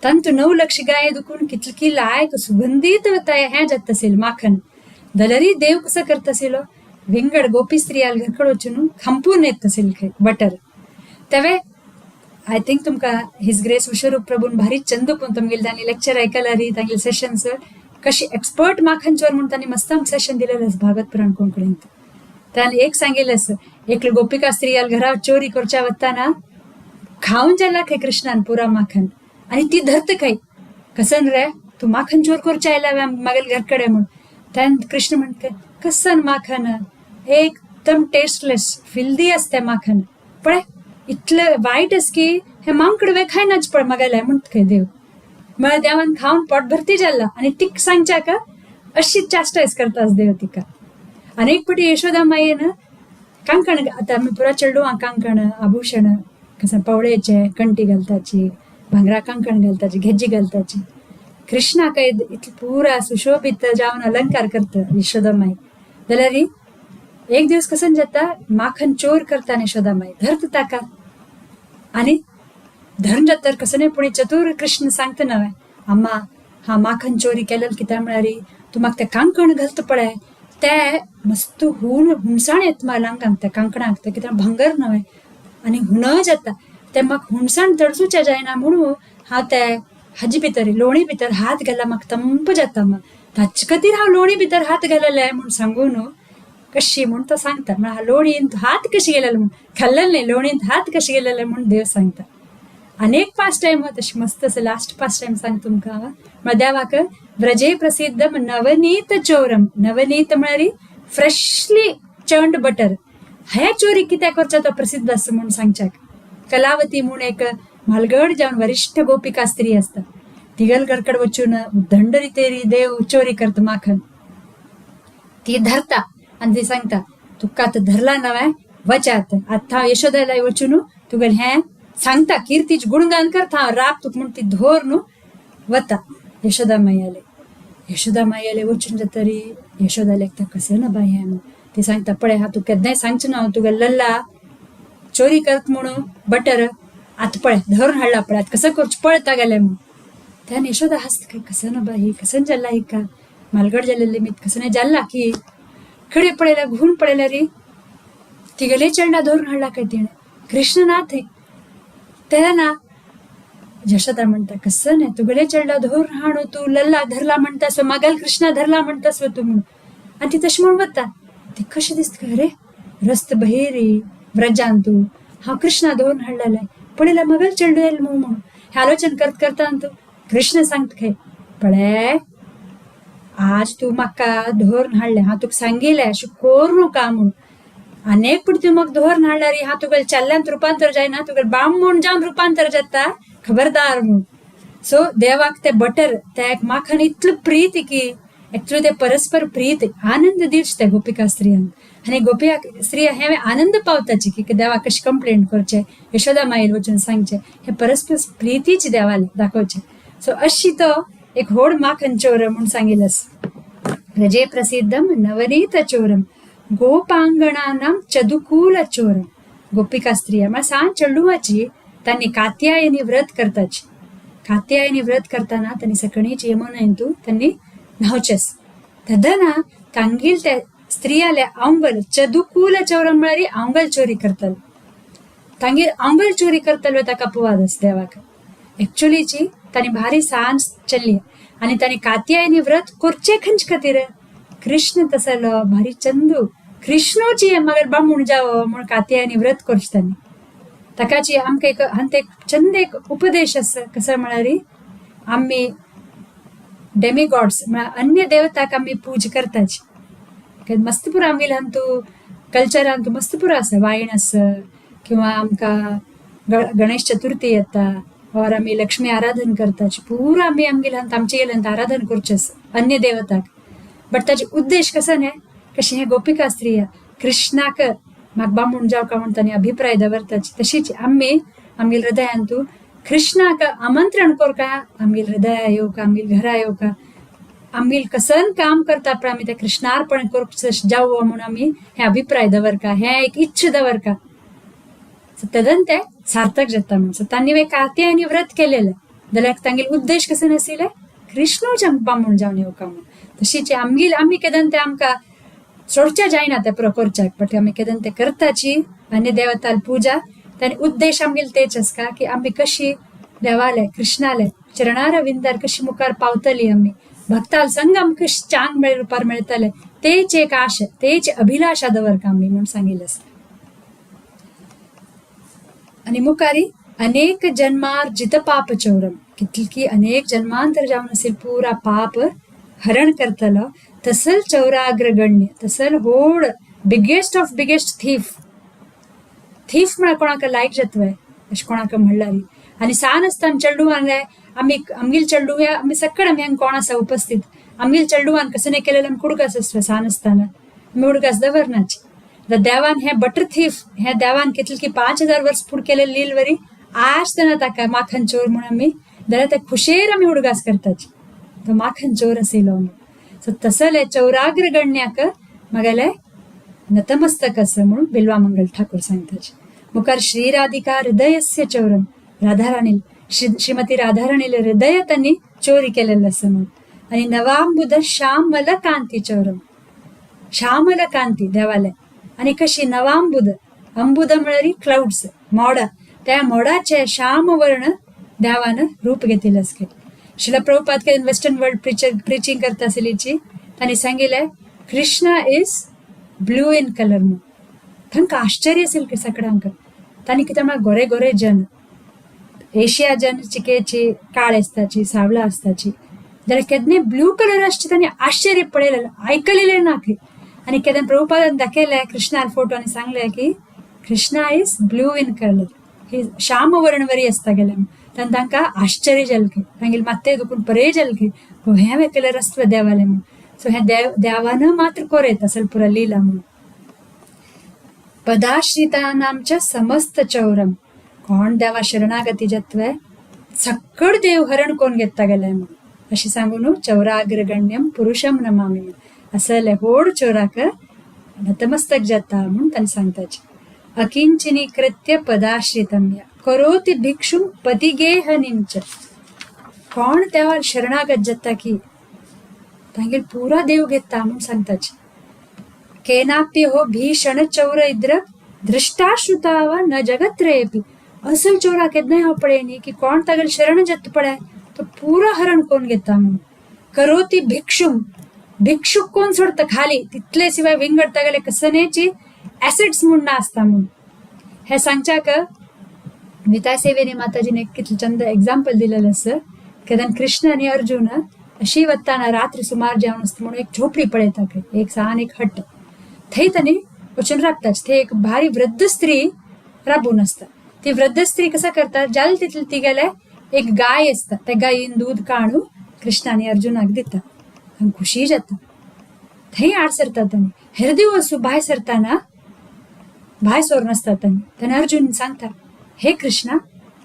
तांतू 9 लक्ष गाय दुखून कितकी लायक सुगंधीत हें जाता असेल माखन. दलरी देव कसं करत असेल, विंगड गोपी स्त्रियाल घरकड वचून खांपून येत असेल खंय बटर. तेवे I think तुमकां his grace विश्वरूप प्रभून भारी चंद पण तुमगेले तांणी लेक्चर आयकला री तांगेले सेशन्स कशी एक्सपर्ट माखन चोर म्हणून तांणी मस्त आमकां सेशन दिलेलें आसा भागवत पुराण कोंकणींत. तांणी एक सांगिल्लें आसा, एकली गोपिका स्त्रियाल घरा चोरी करच्या वताना खावन जाला खंय कृष्णान पुरा माखन, आनी ती धरत खंय कसन रे तू माखन चोर करच्या आयला मागेल घरकडे म्हणून. त्यान कृष्ण म्हणते कसन माखन एकदम टेस्टलेस फिल्दी असते माखन, पळय इतलं वाईट आस की हे मांकड वे खायनाच पळय मागेले म्हणत खंय देव. म्हळ्यार देवान खावन पोट भरती जाला आनी तीक सांगच्या का अशी चास्टायज करतास देव तिका. आनी एक पटी यशोदा मायेन कांकण, आतां आमी पुरा चेडवां कांकण आभूषण कसं पवळेचे कंटी घालताची, भांगरा कांकण घालताची, घेजी घालताची. कृष्णाक इतले पुरा सुशोभित जावन अलंकार करता यशोदा माई. जाल्यार एक दिवस कसन जाता माखन चोर करता यशोदा माई धरता ताका आनी धरून जाता कसं नाही पुणे चतुर कृष्ण सांगता नव्हे अम्मा हा माखन चोरी केलेलं कित्याक म्हळ्यार तूं म्हाका तें कांकण घालता पळय ते मस्त हून हुनसाण येता म्हाका आंगांक त्या कांकणाक, तें कित्याक भांगर नव्हे आनी हुन जाता ते म्हाका हुनसाण तडसूच्या जायना म्हणून हांव ते हाजी भितर लोणी भितर हात घाला म्हाका तंप जाता, मग ताचे खातीर हांव लोणी भितर हात घालले म्हूण सांगू न्हू कशी म्हूण तो सांगता. म्हळ्यार लोणींत हात कशी गेलेले म्हूण खाल्लेले न्ही, लोणींत हात कशे गेलेले म्हूण देव सांगता. आनी एक पास टायम तशी मस्त असं लास्ट पास टायम सांग तुमकां हांव. म्हळ्यार देवाक व्रजे प्रसिद्ध नवनीत चौरम, नवनीत म्हळ्यार फ्रेशली चर्न्ड बटर, हे चोरी कित्याक करता तो प्रसिद्ध आसा म्हूण सांगच्याक. कलावती म्हूण एक म्हालगड जावन वरिष्ठ गोपिका स्त्री आसता, तिगल घरकड वचून दंड रितेरी देव चोरी करता माखन, ती धरता आनी ती सांगता तुका आतां धरला नव्हे वचात आतां हांव यशोदाला वचून तुगेलें हें सांगता, किर्तीच गुणगान करता हांव, राब तुका म्हूण ती धोर न्हू वता यशोदा मैयाले. यशोदा मैयाले वचून जातरी यशोदा लेखता कसं ना बाय हें म्हूण. ती सांगता पळय हांव तुका केन्नाय सांगचें ना हांव तुगे लल्ला चोरी करत म्हणून बटर, आतां पळय धरून हाडला पळय, आतां कसं करचें पळयता गेलें म्हूण. त्यान यशोदा हांसता काय कसं ना बाई कसं जाल्ला हिका मालगड जाल्लें मीत कसं नाही जाल्ला की खडे पळयल्या घुवन पळयल्या रे तिगेले चेडा धरून हाडला काय तिणें कृष्ण ना थंय. तेन्ना यशोदा म्हणटा कसं नाही तुगेले चेडा धरून हाडू तूं लल्ला धरला म्हणटा सो मागेल कृष्णा धरला म्हणटा सो तूं म्हणून. आनी ती तशें म्हणून वता. ती कशें दिसता अरे रस्त बहिरी व्रजान तूं हांव कृष्णा धरून हाडलेलें पळयल्या मगेल चेडूं येयलें म्हणून. हें आलोचन करत करता तूं कृष्ण सांगता खंय पळय आज तूं म्हाका धरून हाडलें, हांव तुका सांगिल्लें अशें करूं नाका म्हणून. अनेक पण तूं म्हाका धरून हाडल्यार हांव तुगेल्या चेल्ल्यांत रुपांतर जायना, तुगेलें बामण जावन रुपांतर जाता, खबरदार म्हणून. सो देवाक ते बटर ते एक माखन इतलो प्रीत की एक्चुअली ते परस्पर प्रीत आनंद दिवचे त्या गोपिका स्त्रियांक. आनी गोपिका स्त्रिया हें आनंद पावताची की देवाक कशें कंप्लेंट करचें, यशोदा माईल वचून सांगचें, हें परस्पर प्रितीची देवाले दाखोवचें. सो अशी तो एक व्हड माखन चोर म्हूण सांगिल्लें आसा. प्रजे प्रसिद्धम नवनीत चोरम गोपांगणानां चदुकूल चोरम. गोपिका स्त्रिया म्हळ्यार सान चेडवाची तांणी कात्यायनी व्रत करताची. कात्यायनी व्रत करतना तांणी सकणीची यमुनेंतू तांणी न्हांवचेस. तेन्ना तांगेल त्या स्त्रियाले आंगल चदुकूल चोरम म्हळ्यार आंगल चोरी करताले. तांगेर आंगल चोरी करतलो ताका अपवाद आसा देवाक. एक्चुअलीची तांणी भारी सांज चल्ली आनी तांणी कात्यायनी व्रत करचे खंयचे खातीर कृष्ण तसलो भारी चंदू कृष्णूची मगर बामूण जावो म्हूण कात्यायनी व्रत करचें तांणी. ताकाची आमकां एक आनी एक चंद एक उपदेश आसा कसो म्हळ्यार आमी डेमिगॉड्स म्हळ्यार अन्य देवताक आमी पूज करताची. मस्त पुरो आमगेले हातूंत कल्चरान मस्त पुरो आसा, वायण आसा किंवा आमकां गणेश चतुर्थी येता और आमी लक्ष्मी आराधन करताची. पुरो आमी आमगेले आमचे गेले आराधन करचें आसा अन्य देवताक. बट ताजे उद्देश कसो न्ही कशें हें गोपिका स्त्रिया कृष्णाक म्हाका बामूण जावका म्हूण तांणी अभिप्राय दवरताची. तशीच आमी आमगेले हृदयान तूं कृष्णाक आमंत्रण करका आमगेले हृदया येवका, आमगेले घरा येवका, आमगेले कसन काम करता पळय आमी तें कृष्णार्पण करूंक जावो म्हूण आमी हे अभिप्राय दवरका, हें एक इच्छा दवरका. तदन ते सार्थक जाता म्हूण. सो तांणी कात्यायनी व्रत केलेलें जाल्यार तांगेले उद्देश कसो नाशिल्ले कृष्णूच आमकां बामूण जावन येवका म्हूण. तशीच आमगेले आमी केदन ते आमकां सोडच्या जायना ते पुरो करच्याक, बट आमी केदन ते करताची आनी देवताल पुजा ताणी उद्देश आमगेले तेच आसता की आमी कशी देवाले कृष्णाले चरणारविंदार कशी मुखार पावतली, आमी भक्ताल संग आमकां कशी चांग मेळ रुपार मेळटले, तेच एक आशा तेच अभिलाषा दवरका आमी म्हूण सांगिल्लें आसा. आनी मुखारी अनेक जन्मार्जित पाप चौरम कितकी अनेक जन्मांतर जावन असेल पुरा पाप हरण करतलो तसल चौराग्रगण्य तसल होड biggest of biggest thief. Thief म्हळ्यार कोणाक लायक जातवे अशें कोणाक म्हणल्यार. आनी सान आसतना चेडवान आमी आमगेले चेडुया आमी सगळे आमी हांगा कोण आसा उपस्थित आमगेले चेडवान कसं नाही केलेलं आमी कुडकास आसता सान आसतना आमी उडकास दवरनाची. देवान हे बटर थीफ हे देवान कितले की 5000 वर्स फुड केलेले लीलवरी आज तेन्ना ताका माखन चोर म्हणून आमी जाल्यार ते खुशेर आमी उडगास करताची तो माखन चोर आशिल्लो म्हणून. सो तसले चौराग्रगण्याक मगेले नतमस्तक असं म्हणून बिल्वा मंगल ठाकूर सांगताचे. मुखार श्री राधिका हृदयस्य चौरम राधाराणी श्रीमती राधाराणीले हृदय त्यांनी चोरी केलेलं असं म्हणून. आणि नवांबुद श्यामल कांती चौरम श्यामल कांती देवाले आणि कशी नवांबुद अंबुद म्हळ्यार क्लाउड्स मोडा त्या मोडाचे श्यामवर्ण देवान रूप घेतिल्लें आसलें. श्रील प्रभुपाद केन्ना वेस्टर्न वर्ल्ड प्रिचिंग करता आसलीची तांणी सांगिल्लें Krishna is blue in colour म्हणून. तांकां आश्चर्य आशिल्लें की सगळ्यांक तांणी कितें म्हळ्यार गोरे गोरे जन एशिया जन चिकेची काळे आसताची सावळा आसताची जाल्यार केन्नाय ब्लू कलर आसचे तांणी आश्चर्य पळयलें आयकलेलें ना खंय. आनी केन्ना प्रभुपादान दाखयलें कृष्णान फोटो आनी सांगलें की Krishna is blue in colour ही श्यामवर्णवरी आसता गेलें तेन्ना तांकां आश्चर्य जालें खंय तांगेलें मात्तें दुखून परे जालें खंय हें कलर आसता देवालें म्हणून. सो हें देवान मात्र कोरेत असल पुरा लिला म्हणून. पदाश्रितानामच्या समस्त चौरम. कोण देवा शरणागती जातवे सक्कड देव हरण कोण घेता गेले म्हणून अशी सांगून चौराग्रगण्यम पुरुषम नमामि. असले होड चोराक नतमस्तक जाता म्हणून तांणी सांगताचे. अकिंचनी कृत्य पदाश्रितम्य करोति भिक्षुम पतिगेह निंच. कोण देवा शरणागत जाता की तांगेर पुरा देव घेता म्हणून सांगताचे. केनाप्य हो भीषण चौर इद्र दृष्टा श्रुताव न जगत्रेपी. असल चोरा केन्नाय हांव पळय न्ही की कोण तागेल शरण जाता पळय तो पुरा हरण कोण घेता म्हणून. करोती भिक्षुम, भिक्षुक कोण सोडता खाली तितले शिवाय विंगड तागेले कसनेची ऍसेट्स म्हूण ना आसता म्हणून. हे सांगच्याक निताय सेवेनी माताजीने कितले चंद एग्जाम्पल दिलेलं आसा. केन्ना कृष्ण आनी अर्जुन अशी वताना रात्री सुमार जेवण आसता म्हणून एक झोपडी पळयता खंय, एक सान एक हट. थंय तांणी वचून राबतात. थंय एक भारी वृद्ध स्त्री राबून आसता. ती वृद्ध स्त्री कसं करता, जाल तितले ती गेले एक गाय आसता, त्या गायीन दूध काडून कृष्ण आनी अर्जुनाक दिता आनी खुशी जाता. थंय आड सरता तांणी. हेर दिवस भायर सरताना भायर सर नासता तांणी. तेन्ना अर्जुन सांगता, हे कृष्णा,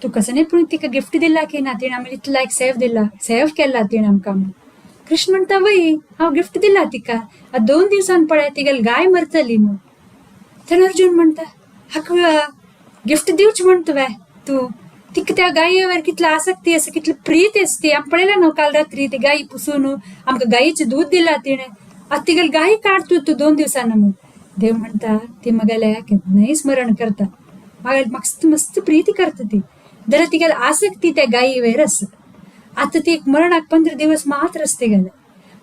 तूं कसं नाही पूण तिका गिफ्ट दिला की ना, तिणें आमी इतलो लायक सेव दिला, सेव केला तिणें आमकां म्हणून. कृष्ण म्हणटा, वय हांव गिफ्ट दिला तिका, आतां 2 दिवसान पळय तिगेली गाय मरतली म्हणून. तेन्ना अर्जुन म्हणटा, हाका गिफ्ट दिवच म्हण तुवें, तूं तिका त्या गायेवर कितली आसक्ती आसा, कितली प्रीत आसती. आमी पळयलें न्हू काल रात्री ती गाय पुसून आमकां गायीचें दूद दिला तिणें, आतां तिगेली गाय काड तूं तूं 2 दिवसान म्हणून. देव म्हणटा, ती मगेले केन्नाय स्मरण करता, मागीर मस्त मस्त प्रीती करता ती, जाल्यार तिगेली आसक्ती त्या गायीवेर आसा. आतां ती मरणाक 15 दिवस मात्र आसता तिगेले.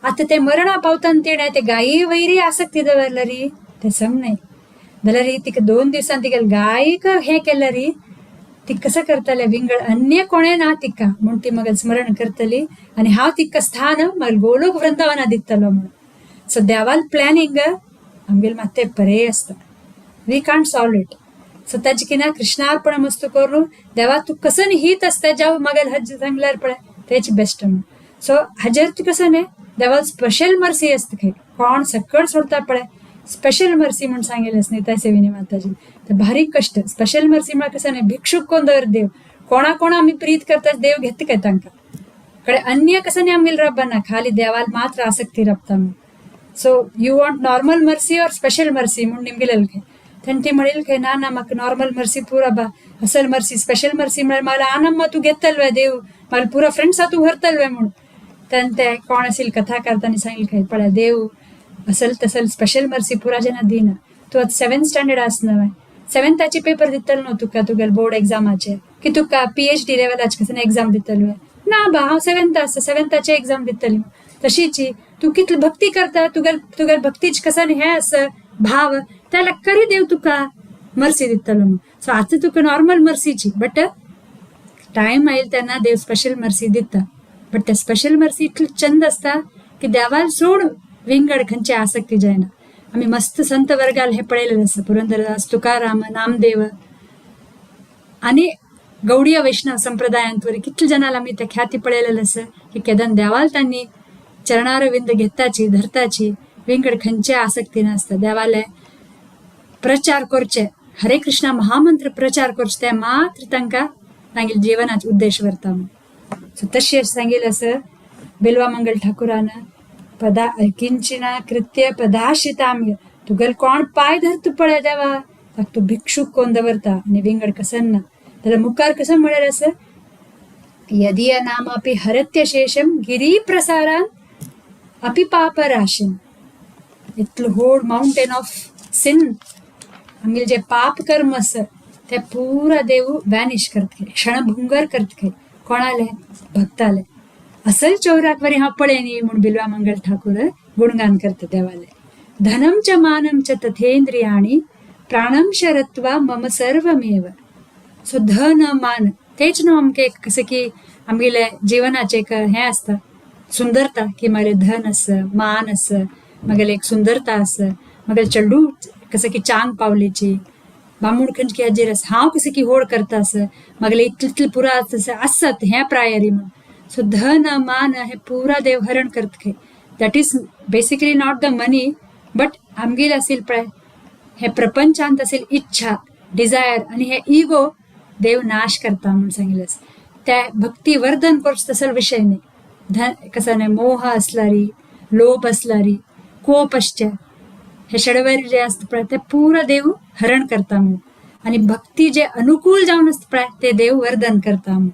आतां ते मरणा पावताना तिणें ते गायी वयरय आसक्ती दवरल्या री, तें सम न्हय. जाल्यार तिका 2 दिवसान तिगेले गायक हें केलें री, ती कसं करतले विंगड अन्य कोणें ना तिका म्हूण ती मगेल स्मरण करतली आनी हांव तिका स्थान मागीर गोलोक वृंदावना दितलो म्हणून. सो देवाल प्लॅनिंग आमगेले मात्ते बरें आसता, we can't solve it. So ताजे कितें कृष्णार्पण मस्तू करून देवा तूं कसं हित आसता ज्या मागेल हज सांगल्यार पळय तेच बेस्ट म्हणून. सो हाजेर तूं कसं न्ही देवाल स्पेशल मर्सी आसता खंय, कोण सकळ सोडता पळय स्पेशल मर्सी म्हूण सांगिल्लें आसा निताय सेविनी माताजी. तर भारी कश्ट स्पेशल मर्सी म्हळ्यार कसं न्ही, भिक्षूक कोण दवर देव, कोणा कोणा आमी प्रीत करता देव घेता काय तांकां कडे अन्य कसं न्ही आमगेल रब्बना, खाली देवाल मात्र आसक्ती रबता म्हणून. So you want normal mercy or special mercy म्हूण निमगेलें खंय. तेन्ना ती म्हणील खंय, ना ना म्हाका नॉर्मल मर्सी पुरा बा, असल मर्सी स्पेशल मर्सी म्हळ्यार म्हाका आनंद तूं घेतलवे देव, म्हाका पुरा फ्रेंड्सा तूं व्हरतलवे म्हणून. तेन्ना ते कोण असेल कथाकार तांणी सांगितलं खंय, पळय देव असल तसल स्पेशल मर्सी पुरा जेन्ना दिना. तूं आतां 7th standard आस न्हय, 7थाचे पेपर दितलो न्हू तुका तुगेले बोर्ड एग्जामाचे, की तुका PhD लेवलाचे कसं एग्जाम दितलो? ना बा, हांव 7th आसा, 7थाचे एग्जाम दितली. तशीच तूं कितली भक्ती करता, तुगेल तुगेल भक्तीच कसं हें आसा भाव, त्याला करी देव तुका मर्सी दितलो म्हणून. सो आतां तुका नॉर्मल मर्सीची, बट टायम आयल तेन्ना देव स्पेशल मर्सी दिता. बट त्या स्पेशल मर्सी इतली चंद आसता की देवाल सोड विंगड खंयची आसक्ती जायना. आमी मस्त संत वर्गाल हे पळयलेलें आसा, पुरंदरदास, तुकाराम, नामदेव आनी गौडीय वैष्णव संप्रदायांत वरी कितले जणांला आमी ते ख्याती पळयलेलें आसा की केदन देवाल तांणी चरणारविंद घेताची धरताची, विंगड खंयचे आसक्ती नासता. देवाले प्रचार करचे, हरे कृष्णा महामंत्र प्रचार करचे, ते मात्र तांकां तांगेले जिवनाचे उद्देश व्हरता म्हणून. सो तशें सांगिल्लें आसा बिल्वा मंगल ठाकुरान, पदा किंचिना कृत्य पदाशिताम, तुगेल कोण पाय धरता पळय देवा, ताका तूं भिक्षूक कोण दवरता आनी विंगड कसन ना. जाल्यार मुखार कसं म्हळ्यार आसा, यदीय नाम अपि हरत्य शेषम गिरी प्रसारान अपि पापराशीन. इतलो व्हड माउंटेन ऑफ सिन, आमगेले जे पाप कर्म आसा ते पुरा देव वॅनिश करता, क्षणभंगूर करता. कोणाले? भक्ताले. असल चौराक वरी हांव पळय न्ही म्हूण बिल्वा मंगल ठाकूर गुणगान करता देवाले. धनम च मानम च तथेंद्रियाणी प्राणम शरत्वा मम सर्वमेव. सो धन मान तेच न्हू आमकां एक कसं की आमगेले जिवनाचें एक हें आसता सुंदरता, की म्हगेलें धन आसा, मान आसा, म्हगेलें एक सुंदरता आसा, म्हगेलें चेडूं कसं की चांग पावलेची, बामूण खंयचे हाजेर आसा, हांव कसं की होड करता आसा, म्हगेलें इतलें इतलें पुरा आसत हें प्रायरी म्हूण. सो धन मान हे पुरा देव हरण करता खंय. That is basically not the money, but आमगेले आसील पळय हे प्रपंचांत असेल इच्छा, डिझायर आणि हे इगो देव नाश करता म्हणून सांगितलं. त्या भक्ती वर्धन करच तसल विषय नाही. धन कसं नाही, मोह असलारी, लोभ असलारी, कोप असच्या, हे षडवैर जे असतं पळय ते पुरा देव हरण करता म्हणून. आणि भक्ती जे अनुकूल जावन असतं पळय ते देव वर्धन करता म्हणून.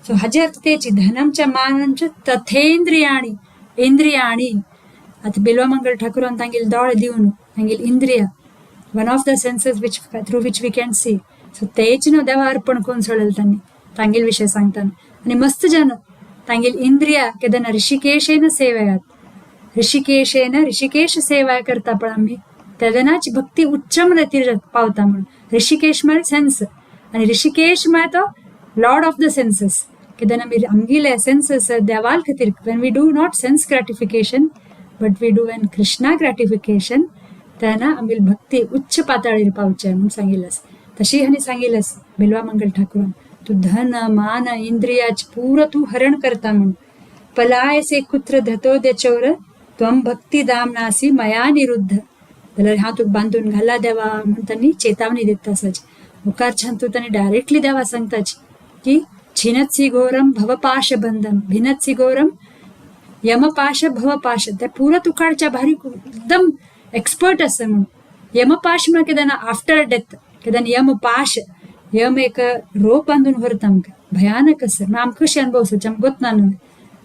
सो हाजे अर्थ तेची धनमच्या मानमच्या तथेंद्रियाणी इंद्रियाणी. आता बिल्वमंगल ठाकूरान तांगेले दोळे दिवन तांगेली इंद्रिया, one of the senses which through which we can see, so तेच न्हू देवा अर्पण करून सोडले त्यांनी तांगेल विषय सांगताना. आणि मस्त जन तांगेल इंद्रिया केदना ऋषिकेशेन सेवयात, ऋषिकेशेन ऋषिकेश सेवा करता पण आम्ही तेदनाची भक्ती उच्चम रतीर पावता म्हणून. ऋषिकेश म्हळ्यार सेन्स आणि ऋषिकेश म्हळ्यार तो लॉर्ड ऑफ the census. केदना आमी आमगेले सेन्सेस देवाल खातीर, when we do not sense gratification but we do when Krishna gratification, तेन्ना आमगेली भक्ती उच्च पातळीर पावचे म्हणून सांगितलंस. तशी हांणी सांगितलंस बिल्वा मंगल ठाकूरान, तू धन मान इंद्रियाच पुरो तू हरण करता म्हणून. पलायसे कुत्र धतो दे चौर त्वं भक्ती दाम नासी मया निरुद्ध. जाल्यार हांव तुका बांदून घाला देवा म्हणून त्यांनी चेतावणी दिता आसाची. मुखार छान तू त्यांनी डायरेक्टली देवा सांगताच की छिनत्सी घोरम भवपाशबंधम भिनत्सी घोरम यमपाश भवपाश. त्या पुरा तू काडच्या भारी एकदम एक्सपर्ट आसा म्हणून. यमपाश म्हळ्यार कितें ना, आफ्टर डेथ कितें यमपाश, यम एक रोप बांदून व्हरता आमकां, भयानक आसा. मागीर आमकां कशी अनुभव आमकां गोत ना न्हू,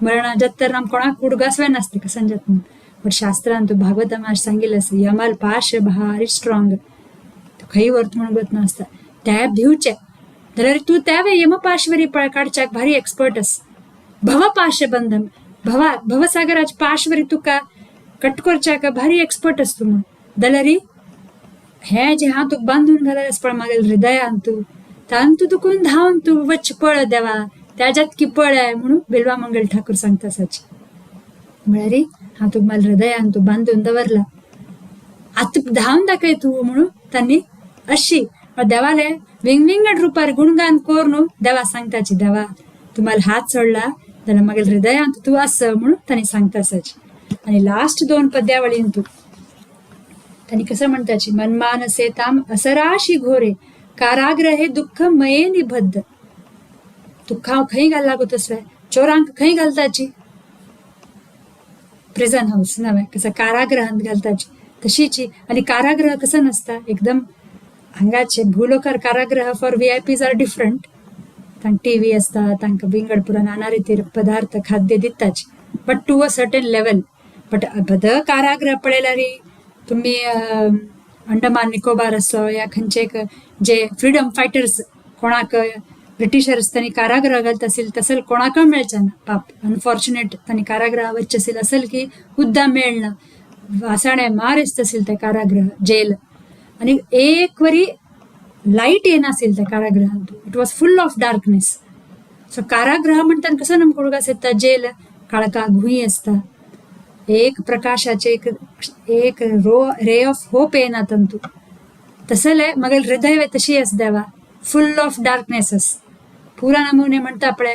मरणा जाता तर आमकां कोणाक उडगास नासता कसन जाता म्हणून. बट शास्त्रान तूं भागवतान अशें सांगिल्लें आसा, यमाल पाश भारी स्ट्रॉंग, खंय व्हरता म्हणून गोत नासता. त्या भिवचें जाल्यार तूं त्या वेळ यमपाशवरी पळय काडच्याक भारी एक्सपर्ट आसा. भवपाश बंधन भवा भवसागराच्या पाशवरी तुका कट करच्याक भारी एक्सपर्ट आसा तूं म्हणून. जाल्यार हें जें हांव तुका बांदून घालेलें आसा पळय म्हागेल्या हृदयान तूं तांतू तुकून धांवन तूं वच पळ देवा त्याच्यात की पळय म्हणून बिल्वा मंगल ठाकूर सांगता साची. म्हळ्यार हांव तुका म्हाज्या हृदयान तूं बांदून दवरला, आतां धांवन दाखय तूं म्हणून तांणी अशी देवाले विंगविंगड रुपार गुणगान करून देवा सांगताची, देवा तूं म्हाका हात सोडला जाल्यार म्हागेल्या हृदयांत तूं आस म्हणून तांणी सांगता आसाची. आणि लास्ट दोन पद्यावळीन तूं त्यांनी कसं म्हणताची, मनमानसे ताम असराशी घोरे काराग्रहे दुःख मये निबद्ध. तुका हांव खंय घालला गो तसवें चोरांक खंय घालताची, प्रिझन हाऊस नव्हे कसं कारागृहात घालताची तशीची. आणि कारागृह कसं नसता एकदम हांगाचे भूलोकार कारागृह for V I Ps are different. तांकां टी व्ही आसता, तांकां विंगड पुरा नाना रितीर पदार्थ खाद्य दिताच, but to a certain level. But बद कारागृह पळयल्यार तुम्ही अंडमान निकोबार असो या खंयचे एक जे फ्रीडम फायटर्स कोणाक ब्रिटिशर्स त्यांनी कारागृह घालत असेल तसेल कोणाक मेळचे ना पाप अनफॉर्च्युनेट त्यांनी कारागृह वच्चे असेल असेल की हुद्दा मेळना वासाणे मार असेल त्या कारागृह जेल. आणि एक वरी लाईट येनासेल त्या कारागृहांत, it was full of darkness. So कारागृह म्हणताना कसं नमक उडगास येता, जेल काळका घुई असता, एक प्रकाशाचे एक एक रो रे ऑफ होप येना तंतू. तसले मग हृदय तशी अस देवा फुल ऑफ डार्कनेस पुरा नमुने म्हणता आपले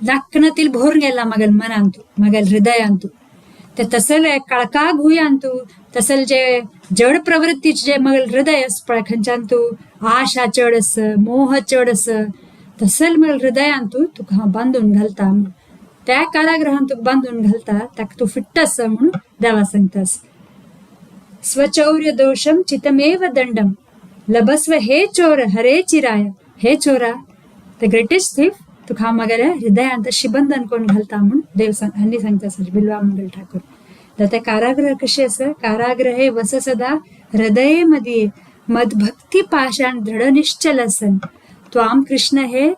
दाखणतील भरून गेला मगल मनांतू मगल हृदयांतू. ते तसले काळका घुयांतू तसल जे जड प्रवृत्तीचे जे मगल हृदय अस पळय खंयच्यान तू आशा चड अस मोह चड अस तसल मगल हृदयांतू तुका हांव बांदून घालता म्हणून त्या कारागृहान तुका बांदून घालता ताका तूं फिट्ट आसा म्हणून देवा सांगतास. स्वचौर्य दोषम चितमेव दंडम लभस्व हे चोर हरे चिराय. हे चोरा, the greatest thief, तुका हांव म्हागेल्या हृदयांत अशी बंधन कोण घालता म्हणून देव हांणी सांगता आसा बिल्वा मंगल ठाकूर. तर त्या कारागृह कशी आसा, कारागृहे वस सदा हृदये मदीये मदभक्ती पाषाण दृढ निश्चल असन त्वाम कृष्ण हे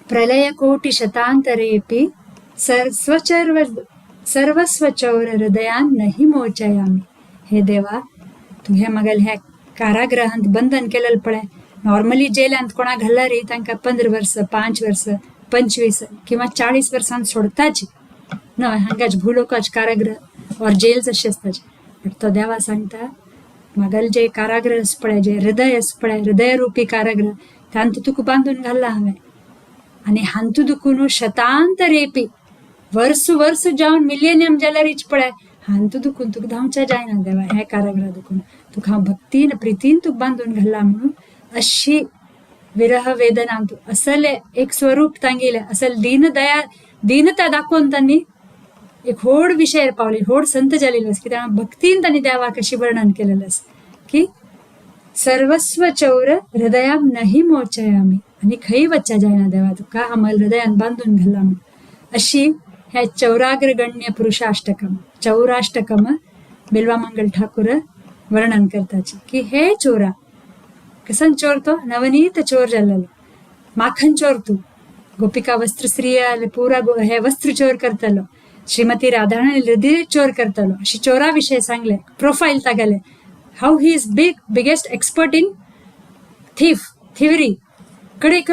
प्रलय कोटी शतांतरेपि स्वचर्व सर्वस्वचौर हृदयान नाही मोचयामी. हे देवा, तुवें म्हागेल्या ह्या कारागृहांत बंधन केलेलें पळय. नॉर्मली जेलांत कोणाक घालल्यार रे तांकां 15 वर्सां 5 वर्सां 25 किंवा 40 वर्सां सोडताची न्हय. हांगाच भूलोकाच कारागृह और जेल्स अशें आसताच. बट तो देवा सांगता म्हागेलें जे कारागृह आसा पळय, जे हृदय आसा पळय, हृदयरूपी कारागृह तांतूं तुका बांदून घाल्ला हांवें. आणि हांतू दुखून शतांतरेपी वर्स वर्स जावन मिलेनियम जाल्यारीच पळय हांतू दुखून तुका धांवच्या जायना देवा हे कारागृह दुखून तुका हांव भक्तीन प्रितीन तुका बांदून घाल्ला म्हणून अशी विरह वेदना असले एक स्वरूप तांगेले असल दीनदया दीनता दाखोवन तांणी एक होड विशयार पावली, होड संत जालेले आसा की त्या भक्तीन तांणी देवाक अशी वर्णन केलेलें आसा की सर्वस्व चौर हृदयाम नाही मोचयामी आनी खंय वच्चा जायना देवा तुका हांव हृदयान बांदून घाला म्हणून. अशी ह्या चौराग्रगण्य पुरुषाष्टकम चौराष्टकम बिल्वामंगल ठाकूर वर्णन करताची की हे चोरा कसन चोर तो नवनीत चोर जाल्लो माखन चोर तू गोपिका वस्त्र स्त्रिया पुरा हे वस्त्र चोर करतलो श्रीमती राधाराणी हृदय चोर करतलो अशी चोरा विषय सांगले प्रोफाईल तागेले how he is big biggest expert in thief thievery कडेक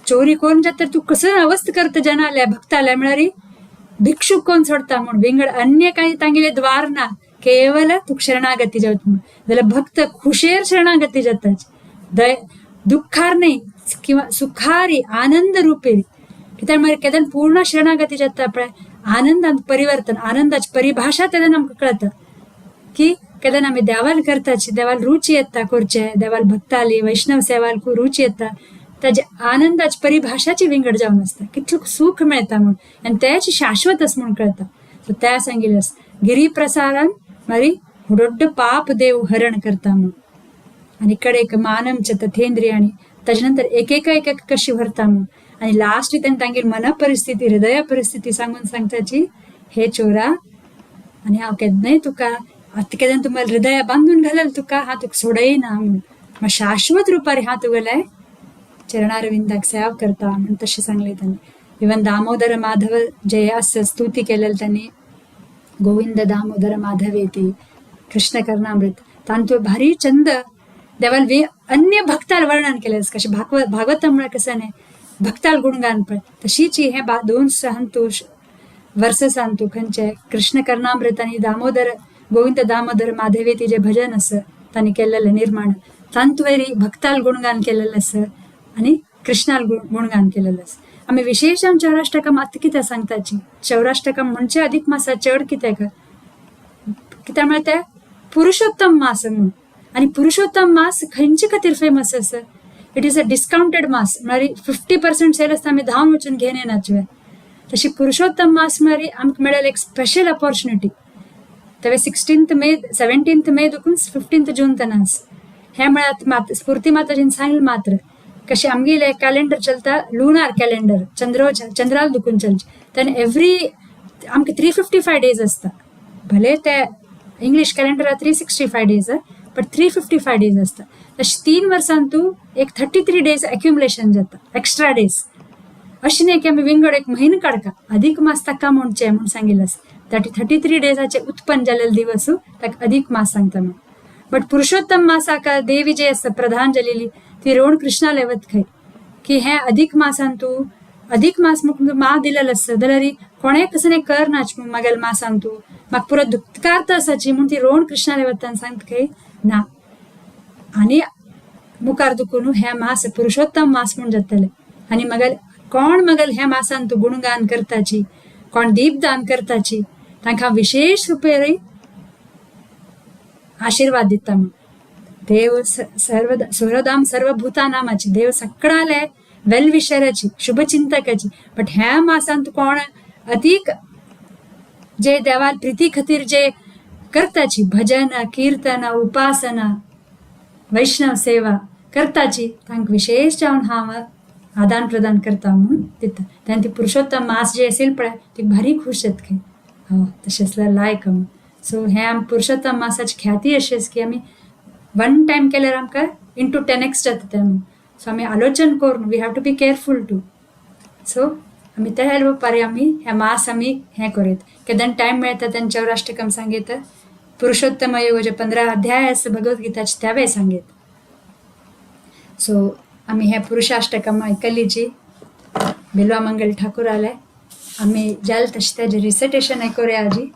चोरी करून जाता तू कसं अवस्थ करत जनाल्या भक्ताल्या म्हळ्यार भिक्षुक कोण सोडता म्हूण विंगड अन्य काही तांगेले द्वार ना केवल तुका शरणागती जावत म्हूण जाल्यार भक्त खुशेर शरणागती जाता दय दुःखार न्ही किंवा सुखारी आनंद रुपेरी कित्याक मागीर केन्ना पूर्ण शरणागती जाता पळय आनंदान परिवर्तन आनंदाची परिभाषा तेन्ना आमकां कळता की केन्ना आमी देवाल करताची देवाल रुची येता करचे देवाल भक्ताली वैष्णव सेवाल रुची येता ताजे आनंदाची परिभाषाची विंगड जावन आसता कितलो सुख मेळटा म्हूण आनी तेच शाश्वत आसा म्हूण कळता. सो त्या सांगिल्लें आसा गिरी प्रसारान मागीर व्हड पाप देव हरण करता म्हूण आनी कडेक मानमच्या तथेंद्रियांनी ताजे नंतर एकेका एक कशी व्हरता म्हूण आनी लास्ट तेणें तांगेली मन परिस्थिती हृदय परिस्थिती सांगून सांगताची हे चोरा आनी हांव केन्नाय तुका आतां केन्ना तूं म्हाका हृदया बांदून घालल तुका हांव तुका सोडयना म्हूण मागीर शाश्वत रुपार हांव तुगेले चरणारविंदाक सेवा करता म्हूण तशें सांगलें तांणी. इवन दामोदर माधव जे आसा स्तुती केलेली तांणी गोविंद दामोदर माधवेती कृष्ण कर्णामृत तांतू भारी चंद देवाल अन्य भक्ताल वर्णन केलें कशें भागवत म्हळ्यार कसं न्ही भक्ताल गुणगान पळय तशीच हे दोन सांतू वर्स सांतू खंयचे कृष्ण कर्णामृत आनी दामोदर गोविंद दामोदर माधवेती जे भजन आसा तांणी केल्लेलें निर्माण तांतुवेरी भक्ताल गुणगान केलेलें आसा आनी कृष्णाल गुणगान केलेलें आसा. आमी विशेश आम चौराष्टकम आतां कितें सांगताची चौराष्टकम म्हणजे अधिक मासा चड कित्याक कित्याक म्हळ्यार ते पुरुषोत्तम मास म्हणून आनी पुरुषोत्तम मास खंयचे खातीर फेमस आसा it is a discounted मास म्हळ्यार 50% सेल आसता आमी धांवन वचून घेवन येनाचे तशी पुरुषोत्तम मास म्हळ्यार आमकां मेळ्ळें एक स्पेशल ऑपॉर्च्युनिटी तेवे 16 मे 17 मे देखून 15 जून तेन्ना आसा हें म्हळ्यार स्फूर्ती माताजीन सांगलें मात्र कशें आमगेलें कॅलेंडर चलता लुनार कॅलेंडर चंद्र चंद्राल दुखून चलचें तेन्ना एवरी आमकां 355 डेज आसता भले ते इंग्लीश कॅलेंडरार 365 डेज बट 355 डेज आसता तशें 3 वर्सान तूं एक 33 डेज एक्युमुलेशन जाता एक्स्ट्रा डेज अशें न्ही की आमी विंगड एक म्हयनो काडका अधिक मास ताका म्हणचें म्हूण सांगिल्लें आसा 33 डेजाचे उत्पन्न जाल्ले दिवस ताका अधिक मास सांगता म्हूण. बट पुरुषोत्तम मासाका देवी जे आसा प्रधान जालेली ती रोण कृष्णाले वत खंय की हे अधिक मासान तूं अधिक मास म्हूण मा दिलेलो आसता जाल्यार कोणें कसं कर नाच म्हूण मागेल मासान तूं म्हाका पुरो दुख्खार्थ आसाची म्हूण ती रोण कृष्णाले वता सांगता खंय ना आनी मुखार दुखून हे मास पुरुषोत्तम मास म्हूण जातले आनी मगेल कोण मगेल ह्या मासान तूं गुणगान करताची कोण दीपदान करताची तांकां विशेष रुपेर आशीर्वाद दिता म्हूण. देव सर्व सुहृदाम सर्वभूतानामाची देव सगळ्याले वेल विशराची शुभचिंतकाची बट ह्या मासान तूं कोण अदीक जे देवाल प्रिती खातीर जे करताची भजन कीर्तन उपासना वैष्णव सेवा करताची तांकां विशेष जावन हांव आदान प्रदान करता म्हणून दिता. तेन्ना ती पुरुषोत्तम मास जे असेल पळय ती भारी खूश जाता खंय हो तशें आसल्यार लायक म्हणून. सो हें आम पुरुषोत्तम मासाची ख्याती अशी आसा की आमी वन टायम केल्यार आमकां इंटू 10x जाता तें म्हणून. सो आमी आलोचन करून we have to be careful too. So आमी त्या हेल्पार आमी हे मास आमी हें करूं केन्ना टायम मेळटा तेन्ना चौराष्टकम सांगीत पुरुषोत्तम योग जे 15 अध्याय आसा भगवद्गीताचे त्यावेय सांगीत. सो आमी हे पुरुषाष्टकम आयकली जी बिल्वा मंगल ठाकूर आले आमी जाल तशें तेजें रिसिटेशन आयकुया आजी.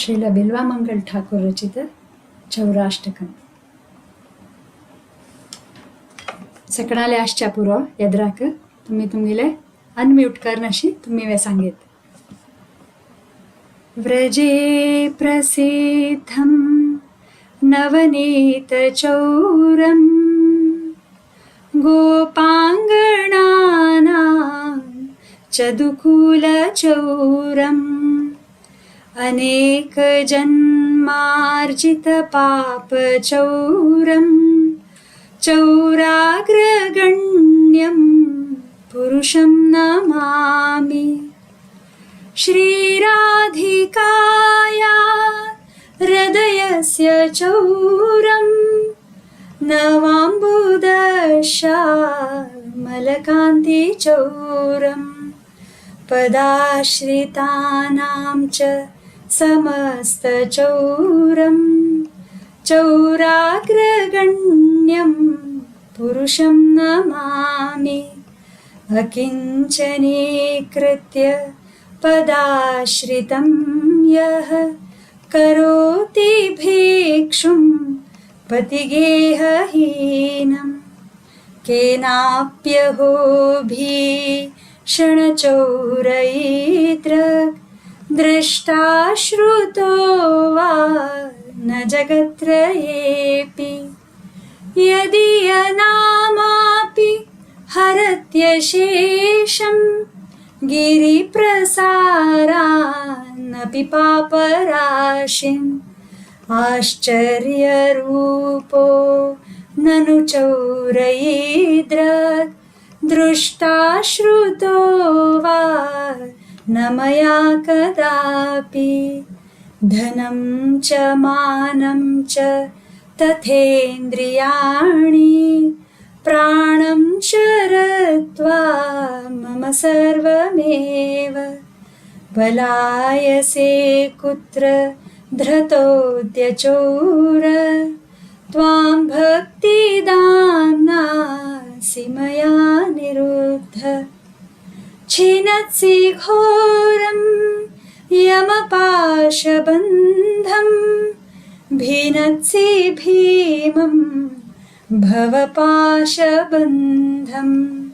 श्रील बिल्वामंगल ठाकुर रचित चौराष्टकम. सकणाले आसच्या पुरो येद्राक तुम्ही तुमगेले अनम्यूट करनाशी तुम्ही वे सांगेत. व्रजे प्रसिद्धं नवनीतचौरं गोपाङ्गणानां चदुकूलचौरम् अनेकजन्मार्जितपापचौरं चौराग्रगण्यं पुरुषं नमामि. श्रीराधिकाया हृदयस्य चौरं नवाम्बुदश्यामलकान्तिचौरं पदाश्रितानां च समस्तचौरं चौराग्रगण्यं पुरुषं नमामि. अकिञ्चनीकृत्य पदाश्रितं यः करोति भिक्षुं पतिगेहहीनं केनाप्यहो भीषणचौरैत्र दृष्टा श्रुतो वा न जगत्त्रयेऽपि. यदि यनामापि हरत्यशेषं गिरिप्रसारान्नपि पापराशिम् आश्चर्यरूपो ननु चौरयीद्रक् दृष्टा श्रुतो वा न मया कदापि. धनं च मानं च तथेन्द्रियाणि प्राणं चरत्वा मम सर्वमेव. बलायसे कुत्र धृतोऽद्य चोर त्वां भक्तिदाम्नासि मया निरुद्ध. छिनत्सि घोरं यमपाशबन्धं भिनत्सि भीमं भवपाशबन्धं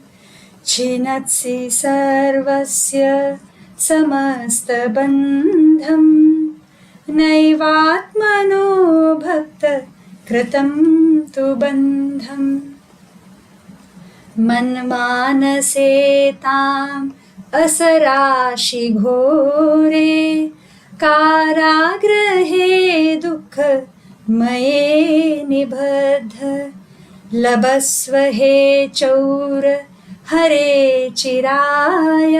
छिनत्सि सर्वस्य समस्तबन्धं नैवात्मनो भक्त कृतं तु बन्धम्. मन्मानसे ताम् असराशि घोरे कारागृहे दुःखमये निबद्ध. लभस्व हे चौर हरे चिराय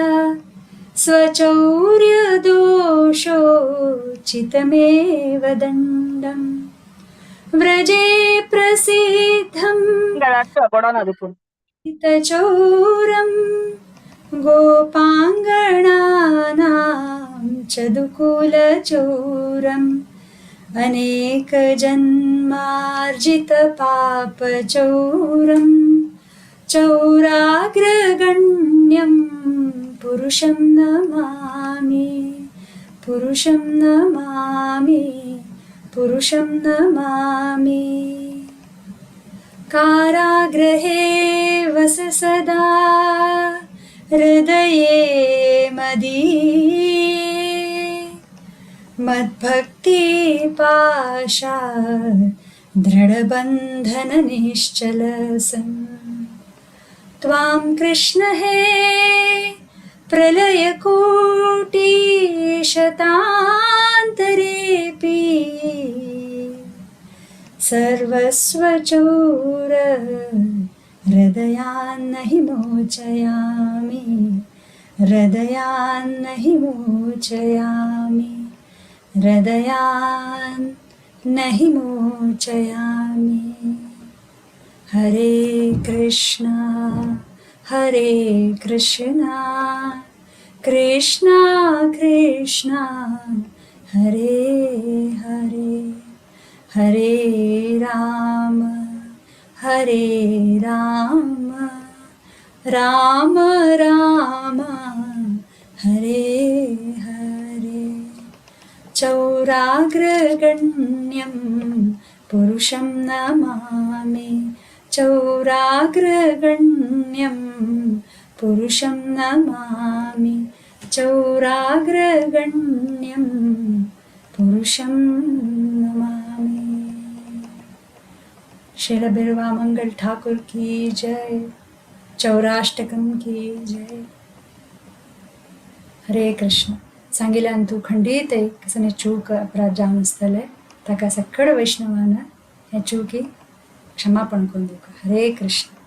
स्वचौर्यदोषोचितमेव दण्डम्. व्रजे प्रसिद्धं चौरं गोपाङ्गणानां चदुकुलचौरम् अनेकजन्मार्जितपापचौरं चौराग्रगण्यं पुरुषं नमामि पुरुषं नमामि पुरुषं नमामि. कारागृहे वस सदा हृदये मदीये मद्भक्तिपाशा दृढबन्धननिश्चलसन्. त्वां कृष्ण हे प्रलयकोटिशतान्तरेऽपि सर्वस्वचौर हृदयान्न हि मोचयामि हृदयान्न हि मोचयामि हृदयान्न हि मोचयामि. हरे कृष्णा हरे कृष्णा कृष्णा कृष्णा हरे हरे हरे राम हरे राम राम राम हरे हरे. चौराग्रगण्यं पुरुषं नमामि। चौराग्रगण्यं पुरुषं नमामि। चौराग्रगण्यं पुरुषं नमामि। श्रील बिरवा मंगल ठाकुर की जय। चौराष्टकम की जय। हरे कृष्ण। सांगिल्यान तूं खंडीत कसने चूक अपराध जावन आसतले ताका सकड वैष्णवान हे चुकी क्षमापण करून दिवका। हरे कृष्ण।